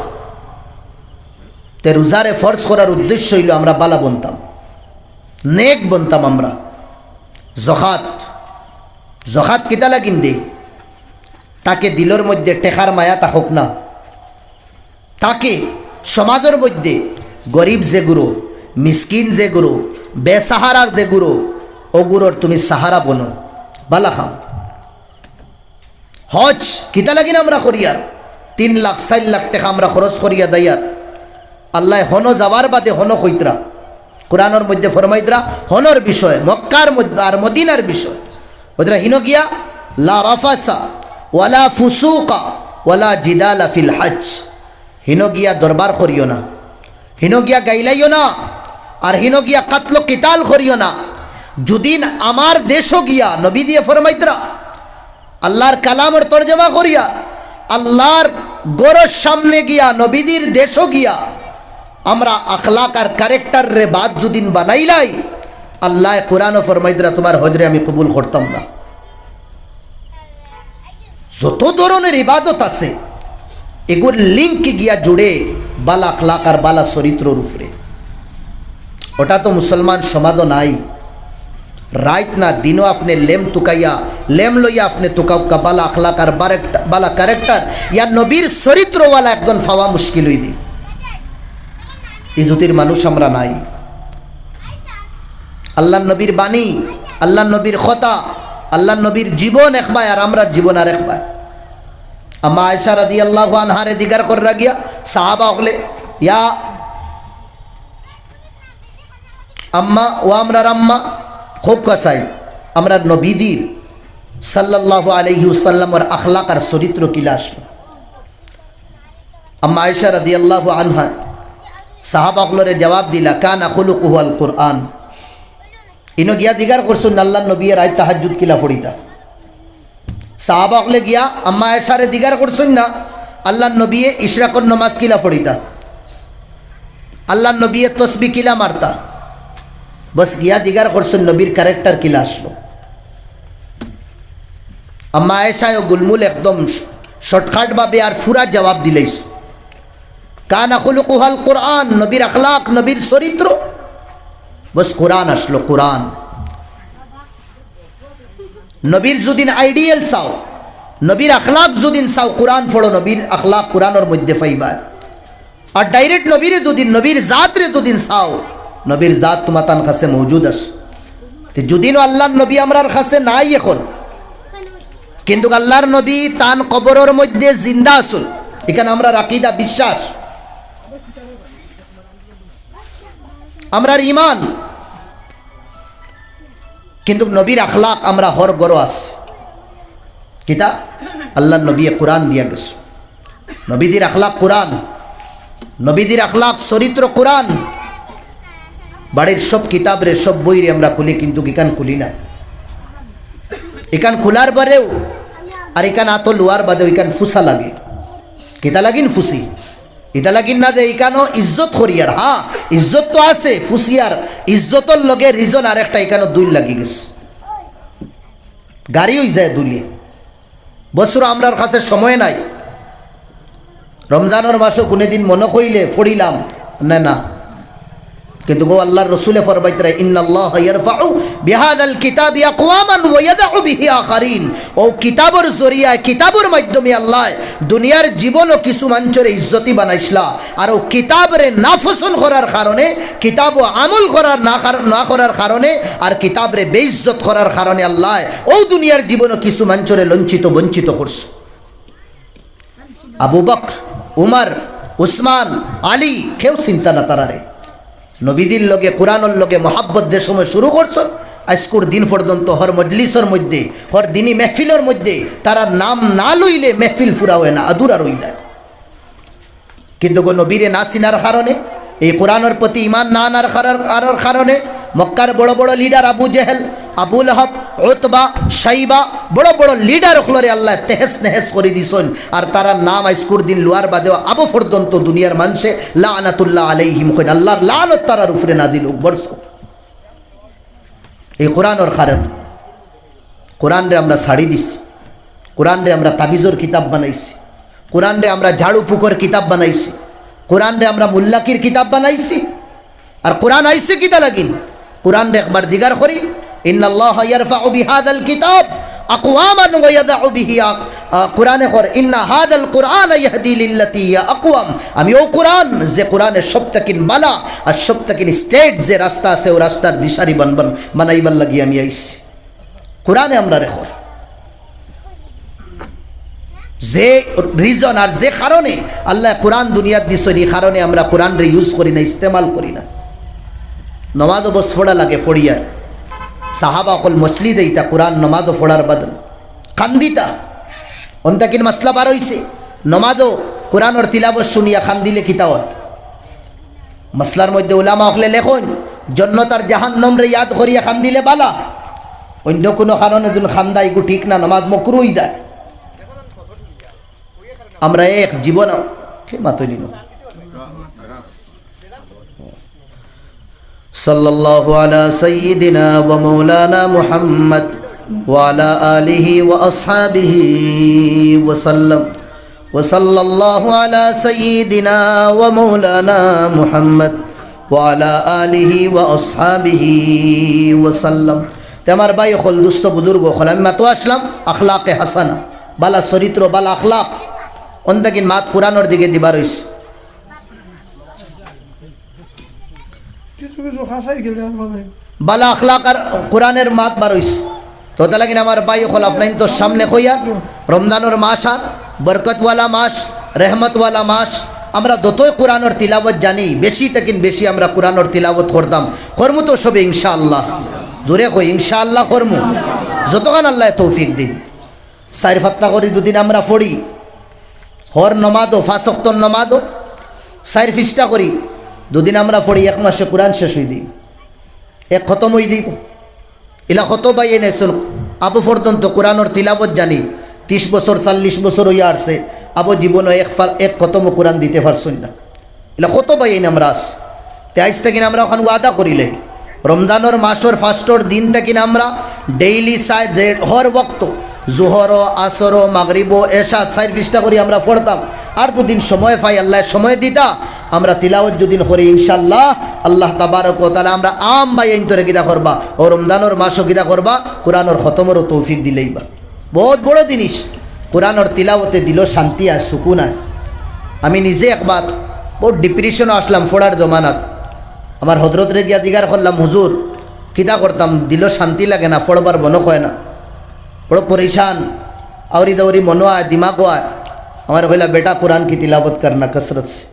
তে রোজারে ফরজ করার উদ্দেশ্য অইলো আমরা বালা বনতাম, নেক বনতাম আমরা। জকাত, জকাত কিতা লাগিন দে? তাকে দিলর মধ্যে টেকার মায়া থাকউক না, তাকে সমাজর মধ্যে গরিব যেগুরু, মিসকিন যেগুরু, বেসাহারা যেগুরু, অগুরর তুমি সাহারা বনো, বালা কাম। হজ কিতা লাগিন আমরা করিয়ার? তিন লাখ, চাইর লাখ টেকা আমরা খরচ করিয়া যাইয়ার। আল্লায় হনো যাওয়ার বাদে হনো কইতরা, কোরআনর মধ্যে ফরমাইতরা হনোর বিষয়, মক্কার মধ্যে আর মদিনার বিষয়। কইতরা হিনো গিয়া লা রাফাসা ওয়ালা ফুসুকা ওয়ালা জিদালা ফিল হজ। হিনো গিয়া দরবার করিও না, হিনো গিয়া গাইলাইও না, আর হিনো গিয়া কাতল কিতাল করিও না। যুদিন আমার দেশো গিয়া, নবীজিয়ে ফরমাইতরা, আল্লার কালামর তর্জমা করিয়া, আল্লার ঘরর সামনে গিয়া, নবীজির দেশো গিয়া, আমরা আখলাক আর character রে বাদ যুদিন বানাইলাই, আল্লায় কোরআনো ফরমাইতরা, তুমার হজরে আমি কবুল করতাম না। যত ধরনের ইবাদত আছে, এগুর link গিয়া জুড়ে বালা আখলাক আর বালা চরিত্রর উপরে। ওটা তো মুসলমান সমাজও নাই। রাইত না দিনও আপনে লেম তুকাইয়া, লেম লইয়া আপনে তুকাউক্কা, বালা আখলাক আর বারেক-, বালা character, ইয়া নবীর চরিত্রওয়ালা একজন পাওয়া মুশকিল অই দি। ই জুতির মানুষ আমরা নাই। আল্লার নবীর বাণী, আল্লার নবীর কথা, আল্লার নবীর জীবন একবায় আর আমরার জীবন আরেকবায়। আম্মা আয়েশা রাদিয়াল্লাহু আনহারে জিগার কররা গিয়া সাহাবা অকলে, ইয়া আম্মা, ও আমরার আম্মা, কউক্কা চাই, আমরার নবীজির সাল্লাল্লাহু আলাইহি ওয়াসাল্লামর আখলাক আর চরিত্র কিলা আছলো? আম্মা আয়েশা রাদিয়াল্লাহু আনহা সাহাবা অকলরে জবাব দিলা, "কানা খুলুকুহুল কুরআন।" ইনো গিয়া জিগার করছইন, "আল্লার নবীয়ে রাইত তাহাজ্জুদ কিলা পড়িতা?" সাহাবা অকলে গিয়া আম্মা আয়েশারে জিগার করছইন না, "আল্লার নবীয়ে ইশরাকর নমাজ কিলা পড়িতা? আল্লার নবীয়ে তসবি কিলা মারতা?" বস গিয়া জিগার করছইন, "নবীর character কিলা আছলো?" আম্মা আয়েশায়ও গুলমুল একদম shortcut ভাবে আর ফুরা জবাব দিলাইছইন। কানা খুলুকুহুল কুরআন, নবীর আখলাক, নবীর চরিত্র। বস কোরআন আছলো, কোরআন। নবীর যুদিন ideal চাও, নবীর আখলাক যুদিন চাও, কোরআন পড়ো, নবীর আখলাক কোরআনর মধ্যে পাইবা। আর direct নবীরে যুদিন, নবীর জাতরে যুদিন চাও, নবীর জাত তুমাতান কাছে মওজুদ আছে। তে যুদিনও আল্লার নবী আমরার কাছে নাই এখন, কিন্তু আল্লার নবী তান কবরর মধ্যে জিন্দা আছইন, ইখান আমরার আকিদা, বিশ্বাস, আমরার ইমান। কিন্তু নবীর আখলাক আমরা হর ঘরো আছে। কিতা? আল্লার নবীয়ে কোরআন দিয়া গেছইন। নবীজির আখলাক কোরআন, নবীজির আখলাক চরিত্র কোরআন। বাড়ির সব কিতাবরে, সব বইরে আমরা খুলি, কিন্তু ইখান খুলি না। ইখান খুলার বাদেও আর ইখান আতো লওয়ার বাদেও ইখান ফুসা লাগে। কিতা লাগিন ফুসি? ইতা লাগিন না যে ইখানো ইজ্জত করিয়ার, হ্যাঁ, ইজ্জত তো আছে, ফুসিয়ার ইজ্জতর লগে reason আরেকটা, ইখানো ধুইল লাগি গেছে, গাড়ি অই যায় ধুইলে। বছরো আমরার কাছে সময় নাই, রমজানর মাসো কুনুদিন মনো কইলে পড়িলাম না, না। কিন্তু গো আল্লার রসুলে ফরমাইতরা, "ইন্নাল্লাহা ইয়ারফাউ বিহাদাল কিতাবি আকওয়ামান ওয়া ইয়াদাউ বিহি আখারিন।" অউ কিতাবর জরিয়ায়, কিতাবর মাধ্যমে আল্লায় দুনিয়ার জীবনো কিছু মানষরে ইজ্জতি বানাইছলা, আর অউ কিতাবরে নাপছন্দ করার কারণে, কিতাবো আমল করার না কার-, না করার কারণে, আর কিতাবরে বেইজ্জত করার কারণে আল্লায় অউ দুনিয়ার জীবনো কিছু মানষরে লঞ্চিত বঞ্চিত করছইন। আবু বকর, উমর, উসমান, আলী, কেউ চিনতা না তারারে। নবীজির লগে, কোরআনর লগে মহব্বত যে সময় শুরু করছইন, আইজকুর দিন পর্যন্ত হর মজলিসর মধ্যে, হর দিনি মেহফিলর মধ্যে তারার নাম না লইলে মেহফিল পুরা অয় না, আধুরা রই যায়। কিন্তু গো নবীরে না চিনার কারণে, এই কোরআনর প্রতি ইমান না আনার কারণ-, কারণ-, কারণে মক্কার বড় বড় leader আবু জেহেল, আবু লাহাব, উতবা, শাইবা, বড় বড় leader অকলরে আল্লায় তেহেস নেহেস করি দিছইন। আর তারার নাম আইজকুর দিন লওয়ার বাদেও আবো পর্যন্ত দুনিয়ার মানষে লানাতুল্লাহ আলাইহিম কইন, আল্লার লানত তারার উপরে নাজিল অউক। বড় সব এই কোরআনর কারণে। কোরআনরে আমরা ছাড়ি দিছি, কোরআনরে আমরা তাবিজর কিতাব বানাইছি, কোরআনরে আমরা ঝাড়ু ফুকর কিতাব বানাইছি, কোরআনরে আমরা মুল্লাকির কিতাব বানাইছি। আর কোরআন আইছে কিতা লাগিন? কোরআনরে একবার দিগার করি, ইন্নাল্লাহা ইয়ারফাউ বিহাযাল কিতাব আকওয়ামান ওয়া ইয়াদাউ বিহি আক-, আ, কোরআনে কর, ইন্না হাযাল কুরআনা ইয়াহদি লিল্লাতি হিয়া আকওয়াম। আমি অউ কোরআন, যে কোরআনে সব থাকি বালা আর সব থাকি straight যে রাস্তা আছে, অউ রাস্তার দিশারি বান-, বান-, বানাইবার লাগি আমি আইছি। কোরআনে আমরারে কর। যে reason আর যে কারণে আল্লায় কোরআন দুনিয়াত দিছইন, ই কারণে আমরা কোরআনরে use করি না, ইস্তেমাল করি না। নমাজো বস পড়া লাগে, পড়িয়ার। সাহাবা অকল মজলিসো আইতা কোরআন নমাজো পড়ার বাদে কান্দিতা। অন থাকি মাসলা বার অইছে, নমাজো কোরআনর তিলাওয়াত শুনিয়া কান্দিলে কিতা অয়? মাসলার মধ্যে উলামা অকলে লেখইন, জন্নত আর জাহান্নামরে ইয়াদ করিয়া কান্দিলে বালা, অইন্য কুনু কারণে যুদি কান্দা ইগু ঠিক না, নমাজ মকরু অইযায়। আমরা এক জীবন, কে মাতইন না। সাল্লাল্লাহু আলা সাইয়্যিদিনা ওয়া মাওলানা মুহাম্মদ ওয়া আলা আলিহি ওয়া আসহাবিহি ওয়া সাল্লাম। ওয়া সাল্লাল্লাহু আলা সাইয়্যিদিনা ওয়া মাওলানা মুহাম্মদ ওয়া আলা আলিহি ওয়া আসহাবিহি ওয়া সাল্লাম। তে আমার ভাই অকল, দুস্ত বুজুর্গ অকল, আমি মাতো আসলাম আখলাকে হাসানা, বালা চরিত্র, বালা আখলাক। অন থাকি মাত কোরআনর দিকে দিবার অইছে। কিছু কিছু হাসাই গেলে আর মানে বালা আখলাক আর কোরআনর মাত বার অইছে। তো অতা লাগিন আমার ভাই অকল, আপনাইনতর সামনে কইয়ার, রমজানর মাস আর বরকতওয়ালা মাস, রহমতওয়ালা মাস। আমরা যতই কোরআনর তিলাওয়াত জানি, বেশি থাকি বেশি আমরা কোরআনর তিলাওয়াত করতাম, করমু তো সবে ইনশাআল্লাহ। জোরে কই ইনশাআল্লাহ করমু, যতখান আল্লায় তৌফিক দিন। চাইর পাত্তা করি যুদি আমরা পড়ি, হর নমাজো, পাঁচ ওয়াক্তর নমাজো চাইর পৃষ্ঠা করি যুদি আমরা পড়ি, এক মাসে কোরআন শেষ অইযাইবো, এক খতম অইযাইবো। ইলা কত ভাইয়াইন আছইন, আবো পর্যন্ত কোরআনর তিলাওয়াত জানি, তিশ বছর, চল্লিশ বছর অইয়া আরছে, আবো জীবনো এক ফা-, এক খতমও কোরআন দিতে পারছইন না। ইলা কত ভাইয়াইন আমরা আছি। তে আইজ থাকি আমরা অখান ওয়াদা করিলে, রমজানর মাসর ফার্স্টর দিন থাকি আমরা daily চাইর, যে হর ওয়াক্ত, জোহরো, আসরো, মাগরিবো, এশা, চাইর পৃষ্ঠা করি আমরা পড়তাম। আর যুদি সময় পাই, আল্লায় সময় দিতা, আমরা তিলাওয়াত যুদি করি, ইনশাআল্লাহ, আল্লাহ তাবারক ওয়া তাআলা আমরা আম ভাইয়াইনতরে কিতা করবা, অউ রমজানর মাসো কিতা করবা, কোরআনর খতমরও তৌফিক দিলাইবা। বউত বড় জিনিস। কোরআনর তিলাওয়াতে দিলো শান্তি আর সুকুন আয়। আমি নিজে একবার বউত depression-ও আছলাম পড়ার জমানাত। আমার হজরতরে গিয়া জিগার করলাম, "হুজুর, কিতা করতাম, দিলো শান্তি লাগে না, পড়বার মনো কয় না, বড় পরেশান, আউরি দাউরি মনো আয়, দিমাগো আয়।" আমারে কইলা, "বেটা, কোরআন কি তিলাওয়াত করনা কসরত সে,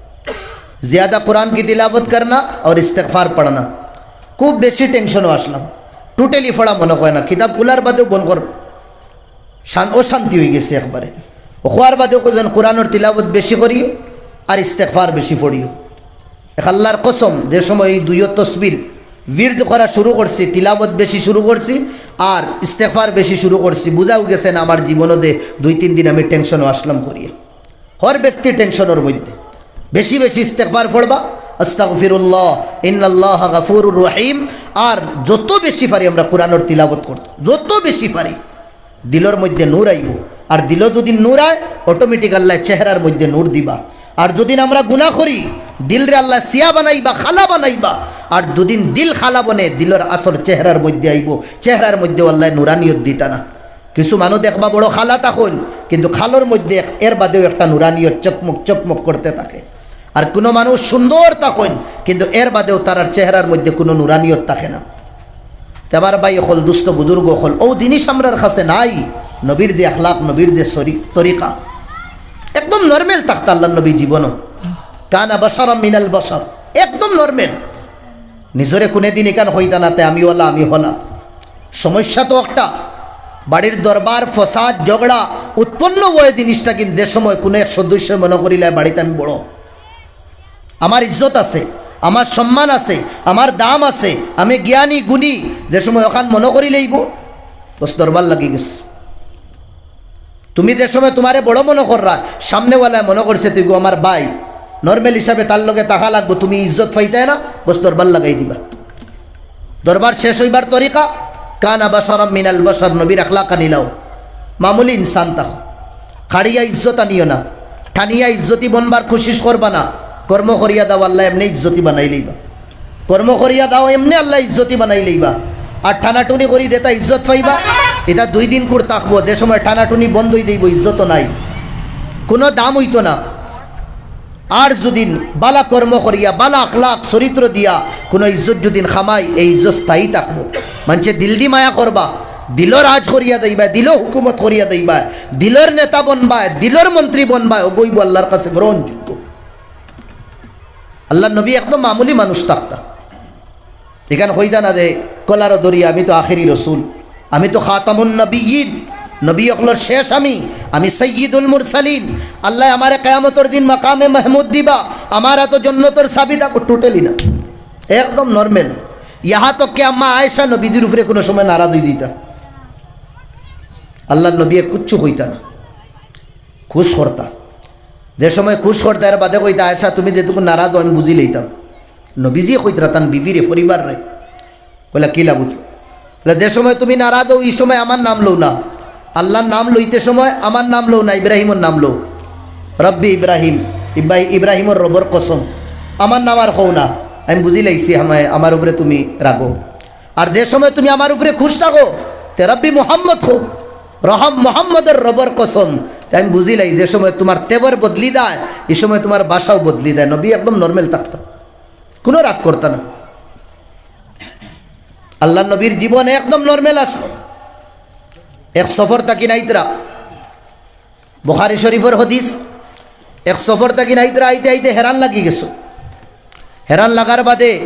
জিয়াদা কোরআন কি তিলাওয়াত করনা আর ইস্তেগফার পড়না।" খুব বেশি tension-ও আছলাম, totally পড়া মনো কয় না, কিতাব খুলার বাদেও বন্ধ কর। শান-, অশান্তি অইগেছে একবারে। অউ কওয়ার বাদেও কইছইন, "কোরআনর তিলাওয়াত বেশি করিও আর ইস্তেগফার বেশি পড়িও।" এক আল্লার কসম, যে সময় এই দুইও তসবির বিরদ করা শুরু করছি, তিলাওয়াত বেশি শুরু করছি আর ইস্তেগফার বেশি শুরু করছি, বুঝাও গেছে না আমার জীবনো যে দুই তিন দিন আমি tension-ও আছলাম করিয়া। হর ব্যক্তি tension-র মধ্যে বেশি বেশি ইস্তেগফার পড়বা, আস্তাগফিরুল্লাহ, ইন্নাল্লাহা গাফুরুর রহিম। আর যত বেশি পারি আমরা কোরআনর তিলাওয়াত করতাম, যত বেশি পারি। দিলর মধ্যে নূর আইবো। আর দিলো যুদি নূর আয়, automatic আল্লায় চেহারার মধ্যে নূর দিবা। আর যুদি আমরা গুনা করি, দিলরে আল্লায় সিয়া বানাইবা, কালা বানাইবা। আর যুদি দিল কালা বনে, দিলর আসল চেহারার মধ্যে আইবো, চেহারার মধ্যেও আল্লায় নুরানিয়ত দিতা না। কিছু মানুষ দেখবা বড় কালা থাকইন, কিন্তু কালর মধ্যে এক-, এর বাদেও একটা নুরানিয়ত চকমক চকমক করতে থাকে। আর কুনু মানুষ সুন্দর থাকইন, কিন্তু এর বাদেও তারার চেহারার মধ্যে কুনু নুরানিয়ত থাকে না। তে আমার ভাই অকল, দুস্ত বুজুর্গ অকল, অউ জিনিস আমরার কাছে নাই। নবীর যে আখলাক, নবীর যে সরি-, তরিকা, একদম normal থাকতা আল্লার নবী জীবনো। কানা বাশারাম মিনাল বাশার, একদম normal। নিজরে কুনুদিন ইখান কইতা না তে আমি অলা, আমি হলা। সমস্যা তো একটা, বাড়ির দরবার, ফসাদ, ঝগড়া উৎপন্ন অয় জিনিসটা, কিন্তু যে সময় কুনু এক সদস্য মনো করিলায় বাড়িত আমি বড়, আমার ইজ্জত আছে, আমার সম্মান আছে, আমার দাম আছে, আমি জ্ঞানী গুণী, যে সময় অখান মনো করিলাইবো, বস দরবার লাগি গেছে। তুমি যে সময় তুমারে বড় মনো কররায়, সামনেওয়ালায় মনো করছে তুইগু আমার ভাই, normal হিসাবে তার লগে থাকা লাগবো, তুমি ইজ্জত পাইতায় না, বস দরবার লাগাই দিবা। দরবার শেষ অইবার তরিকা, কানা বাশারাম মিনাল বাশার, নবীর আখলাক আনিলাও, মামুলি ইনসান থাকো। খাড়িয়া ইজ্জত আনিও না, টানিয়া ইজ্জতি বনবার কুশিশ করবা না। কর্ম করিয়া দাও, আল্লায় এমনে ইজ্জতি বানাই লইবা। কর্ম করিয়া দাও, এমনে আল্লায় ইজ্জতি বানাই লইবা। আর টানাটুনি করি যেতা ইজ্জত পাইবা, ইতা দুই দিন কুর থাকবো, যে সময় টানাটুনি বন্ধ অই যাইবো, ইজ্জত নাই, কুনু দাম অইতো না। আর যুদি বালা কর্ম করিয়া, বালা আখলাক চরিত্র দিয়া কুনু ইজ্জত যুদি কামাই, এই ইজ্জত স্থায়ী থাকবো। মানষে দিলদি মায়া করবা, দিলো রাজ করিয়া যাইবা, দিলো হুকুমত করিয়া যাইবা, দিলর নেতা বনবা, দিলর মন্ত্রী বনবা, অউ অইবো আল্লার কাছে গ্রহণযোগ্য। আল্লার নবী একদম মামুলি মানুষ থাকতা। ইখান কইতা না যে কলারো ধরিয়া, "আমি তো আখেরি রসুল, আমি তো খাতামুন নবিয়্যিন, নবী অকলর শেষ আমি, আমি সাইয়্যিদুল মুরসালিন, আল্লায় আমারে কিয়ামতর দিন মাকামে মাহমুদ দিবা, আমার আতো জন্নতর চাবি থাকবো।" Totally না, একদম normal। ইহা তো কে আম্মা আয়েশা নবীজির উপরে কুনু সময় নারাজ অই দিতা, আল্লার নবীয়ে কুচ্ছু কইতা না, খুশ করতা। যে সময় খুশ করতা, এর বাদে কইতা, "আয়েশা, তুমি যেটুকু নারাজ অও, আমি বুঝি লইতাম।" নবীজিয়ে কইতরা তান বিবিরে, পরিবাররে, কইলা, "কিলা বুঝো?" বলে, "যে সময় তুমি নারাজ অও, ই সময় আমার নাম লও না। আল্লার নাম লইতে সময় আমার নাম লও না, ইব্রাহিমর নাম লও। রব্বি ইব্রাহিম, ইব্রাহি-, ইব্রাহিমর রবর কসম, আমার নাম আর কও না। আমি বুঝি লাইছি, আমায়, আমার উপরে তুমি রাগো।" আর যে সময় তুমি আমার উপরে খুশ থাকো, তে রব্বি মুহাম্মদ কও, রহম মুহাম্মদর রবর কসম। তে আমি বুঝিলাই, যে সময় তুমার তেবর বদলি যায়, ই সময় তুমার ভাষাও বদলি যায়। নবী একদম normal থাকতা, কুনু রাগ করতা না। আল্লার নবীর জীবন একদম normal আছে। এক সফর থাকি নাইতরা, বুখারী শরীফর হাদিস, এক সফর থাকি নাইতরা, আইতে আইতে হেরান লাগি গেছে। হেরান লাগার বাদে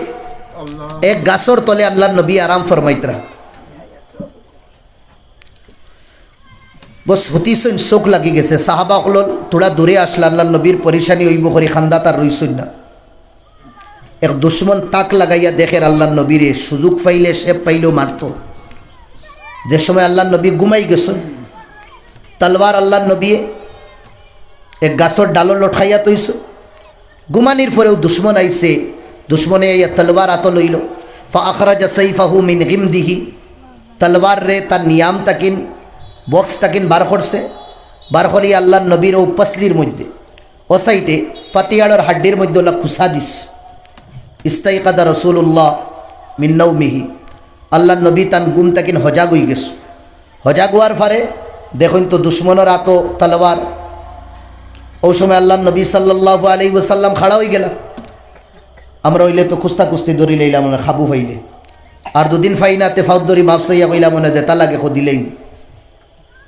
এক গাছর তলে আল্লার নবী আরাম ফরমাইতরা। বস হুতিছইন, চউখ লাগি গেছে। সাহাবা অকল থুড়া দূরে আছলা, আল্লার নবীর পরেশানি অইবো করি কান্দাত আর রইছইন না। এক দুশমন তাক লাগাইয়া দেখের আল্লার নবীরে, সুযোগ পাইলে, শেপ পাইলেও মারতো। যে সময় আল্লার নবী ঘুমাই গেছইন, তলোয়ার আল্লার নবীয়ে এক গাছর ডালো লটকাইয়া থইছইন। ঘুমানির পরেউ দুশমন আইছে, দুশমনে আইয়া তলোয়ার আতো লইলো। فأخرج سيفه من غمده, তলোয়াররে তার নিয়াম তাকিন, box তাকিন বার করছে, বার করিয়া আল্লার নবীর অউ পসলির মধ্যে, অউ সাইডে ফাতিয়াড়র হাড্ডির মধ্যে অলা খুসা দিছে। استيقظ رسول الله من نومه, আল্লার নবী তান ঘুম তাকিন হজাগ অই গেছে। হজাগ অওয়ার পরে দেখইন তো দুশমনর আতো তলোয়ার। অউ সময় আল্লার নবী সাল্লাল্লাহু আলাইহি ওয়াসাল্লাম খাড়া অই গেলা। আমরা অইলে তো কুস্তা কুস্তি ধরি লইলাম না, কাবু পাইলে। আর দুদিন পাই না, তে ফাউত ধরি মাফ চাইয়া কইলাম, "মনে যেতা লাগে খো দিলেই।"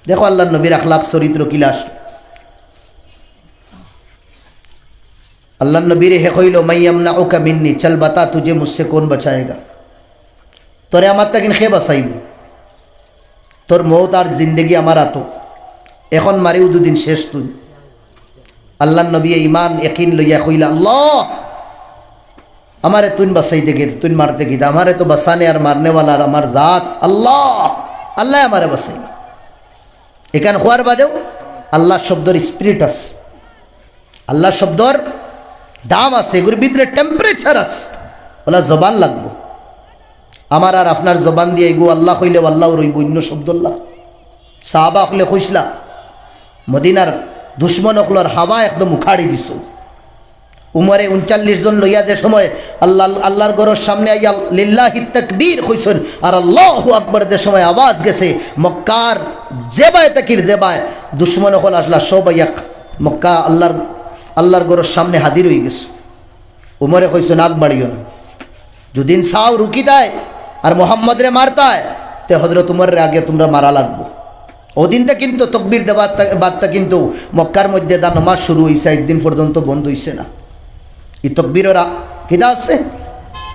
দেখো আল্লার নবীর আখলাক চরিত্র কিলা। আল্লার নবীরে হে কইলো, "من يمنعك مني, चल बता तुझे मुझसे कौन बचाएगा।" তোরে আমার তাকিন কে বাঁচাইবো? তোর মউত আর জিন্দেগি আমার আতো। এখন মারিও দুদিন শেষ তুই। আল্লার নবী ইমান একিন লইয়া কইলা, "আল্লাহ, আমারে তুইন বাঁচাইতে গিয়ে, তুইন মারতে গিয়ে, আমারে তো বাঁচানে আর মারনেওয়ালা আর আমার জাত আল্লাহ, আল্লায় আমারে বাঁচাইবা।" ইখান কওয়ার বাদেউ আল্লাহ শব্দর spirit আছে। আল্লাহ শব্দর দাম আছে, এগুর ভিতরে temperature আছে। অলা জবান লাগবো। আমার আর আপনার জবান দিয়া এগু আল্লাহ কইলেউ আল্লাহ রইবো, অইন্য শব্দ আল্লাহ। সাহাবা অকলে কইছলা, মদিনার দুশমন অকলর হাওয়া একদম উখাড়ি দিছো। উমরে ঊনচল্লিশ জন লইয়া যে সময় আল্লাহ, আল্লার ঘরর সামনে আইয়া লিল্লাহি তাকবীর কইছইন, আর আল্লাহু আকবার যে সময় আওয়াজ গেছে, মক্কার যেবায় তাকির যেবায় দুশমন অকল আছলা, সব আইয়া মক্কা আল্লার, আল্লার ঘরর সামনে হাজির অই গেছে। উমরে কইছইন, "আগ বাড়িও না, যুদিন চাও রুকি দেয় আর মোহাম্মদরে মারতায়, তে হজরত উমররে আগে তুমরা মারা লাগবো।" অউ দিনতা কিন্তু তকবীর দেওয়ার তা-, বাদতা কিন্তু মক্কার মধ্যে দা নমাজ শুরু অইছে, একদিন পর্যন্ত বন্ধ অইছে না। ই তকবীরর আ-, কিতা আছে?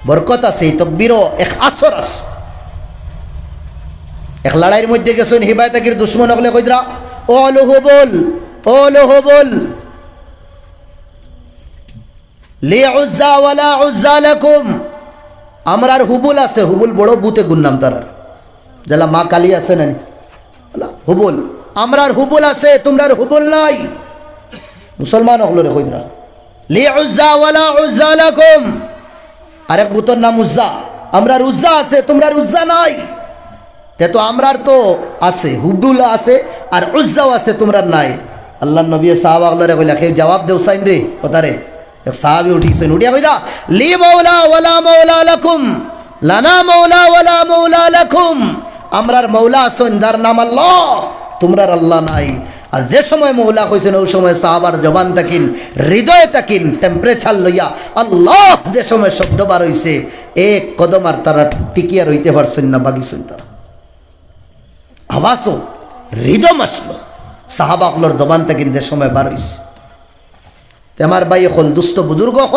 বরকত আছে। ই তকবীরও এক আসর আছে। এক লড়াইর মধ্যে গেছইন, হিবায় তাকির দুশমন অকলে কইতরা, "ও আলু হুবল, ও আলু হুবল, লি উজ্জা ওয়ালা উজ্জা লাকুম।" আমরার হুবল আছে, হুবল বড় ভূত এগুর নাম তারার। যেলা মা কালী আছে না নি? অলা হুবল। আমরার হুবল আছে, তুমরার হুবল নাই। মুসলমান অকলরে কইতরা, "লি উজ্জা ওয়ালা উজ্জা লাকুম।" আরেক ভূতর নাম উজ্জা। আমরার উজ্জা আছে, তুমরার উজ্জা নাই। এ তো আমরার তো আছে, হুবুল্লাহ আছে, আর উজ্জাও আছে, তুমরার নাই। আল্লাহর নবী সাহাবা অকলরে কইলা, কেউ জবাব দেও চাইন রে, কথারে। এক সাহাবী উঠিছইন, উঠিয়া কইলা, "লি মাওলা ওয়ালা মাওলা লাকুম, লানা মাওলা ওয়ালা মাওলা লাকুম।" আমরার মৌলা আছইন, যার নাম আল্লাহ, তুমরার আল্লাহ নাই। আর যে সময় মৌলা কইছইন, ওই সময় সাহাবার জবান থাকিন, হৃদয় থাকিন, temperature লইয়া আল্লাহ যে সময় শব্দ বার অইছে, এক কদম আর তারা টিকিয়া রইতে পারছইন না, ভাগিছইন তারা। আওয়াজও, rhythm আসলো সাহাবা অকলর জবান থাকিন যে সময় বার অইছে। তে আমার ভাই অকল, দুস্ত বুজুর্গ অকল,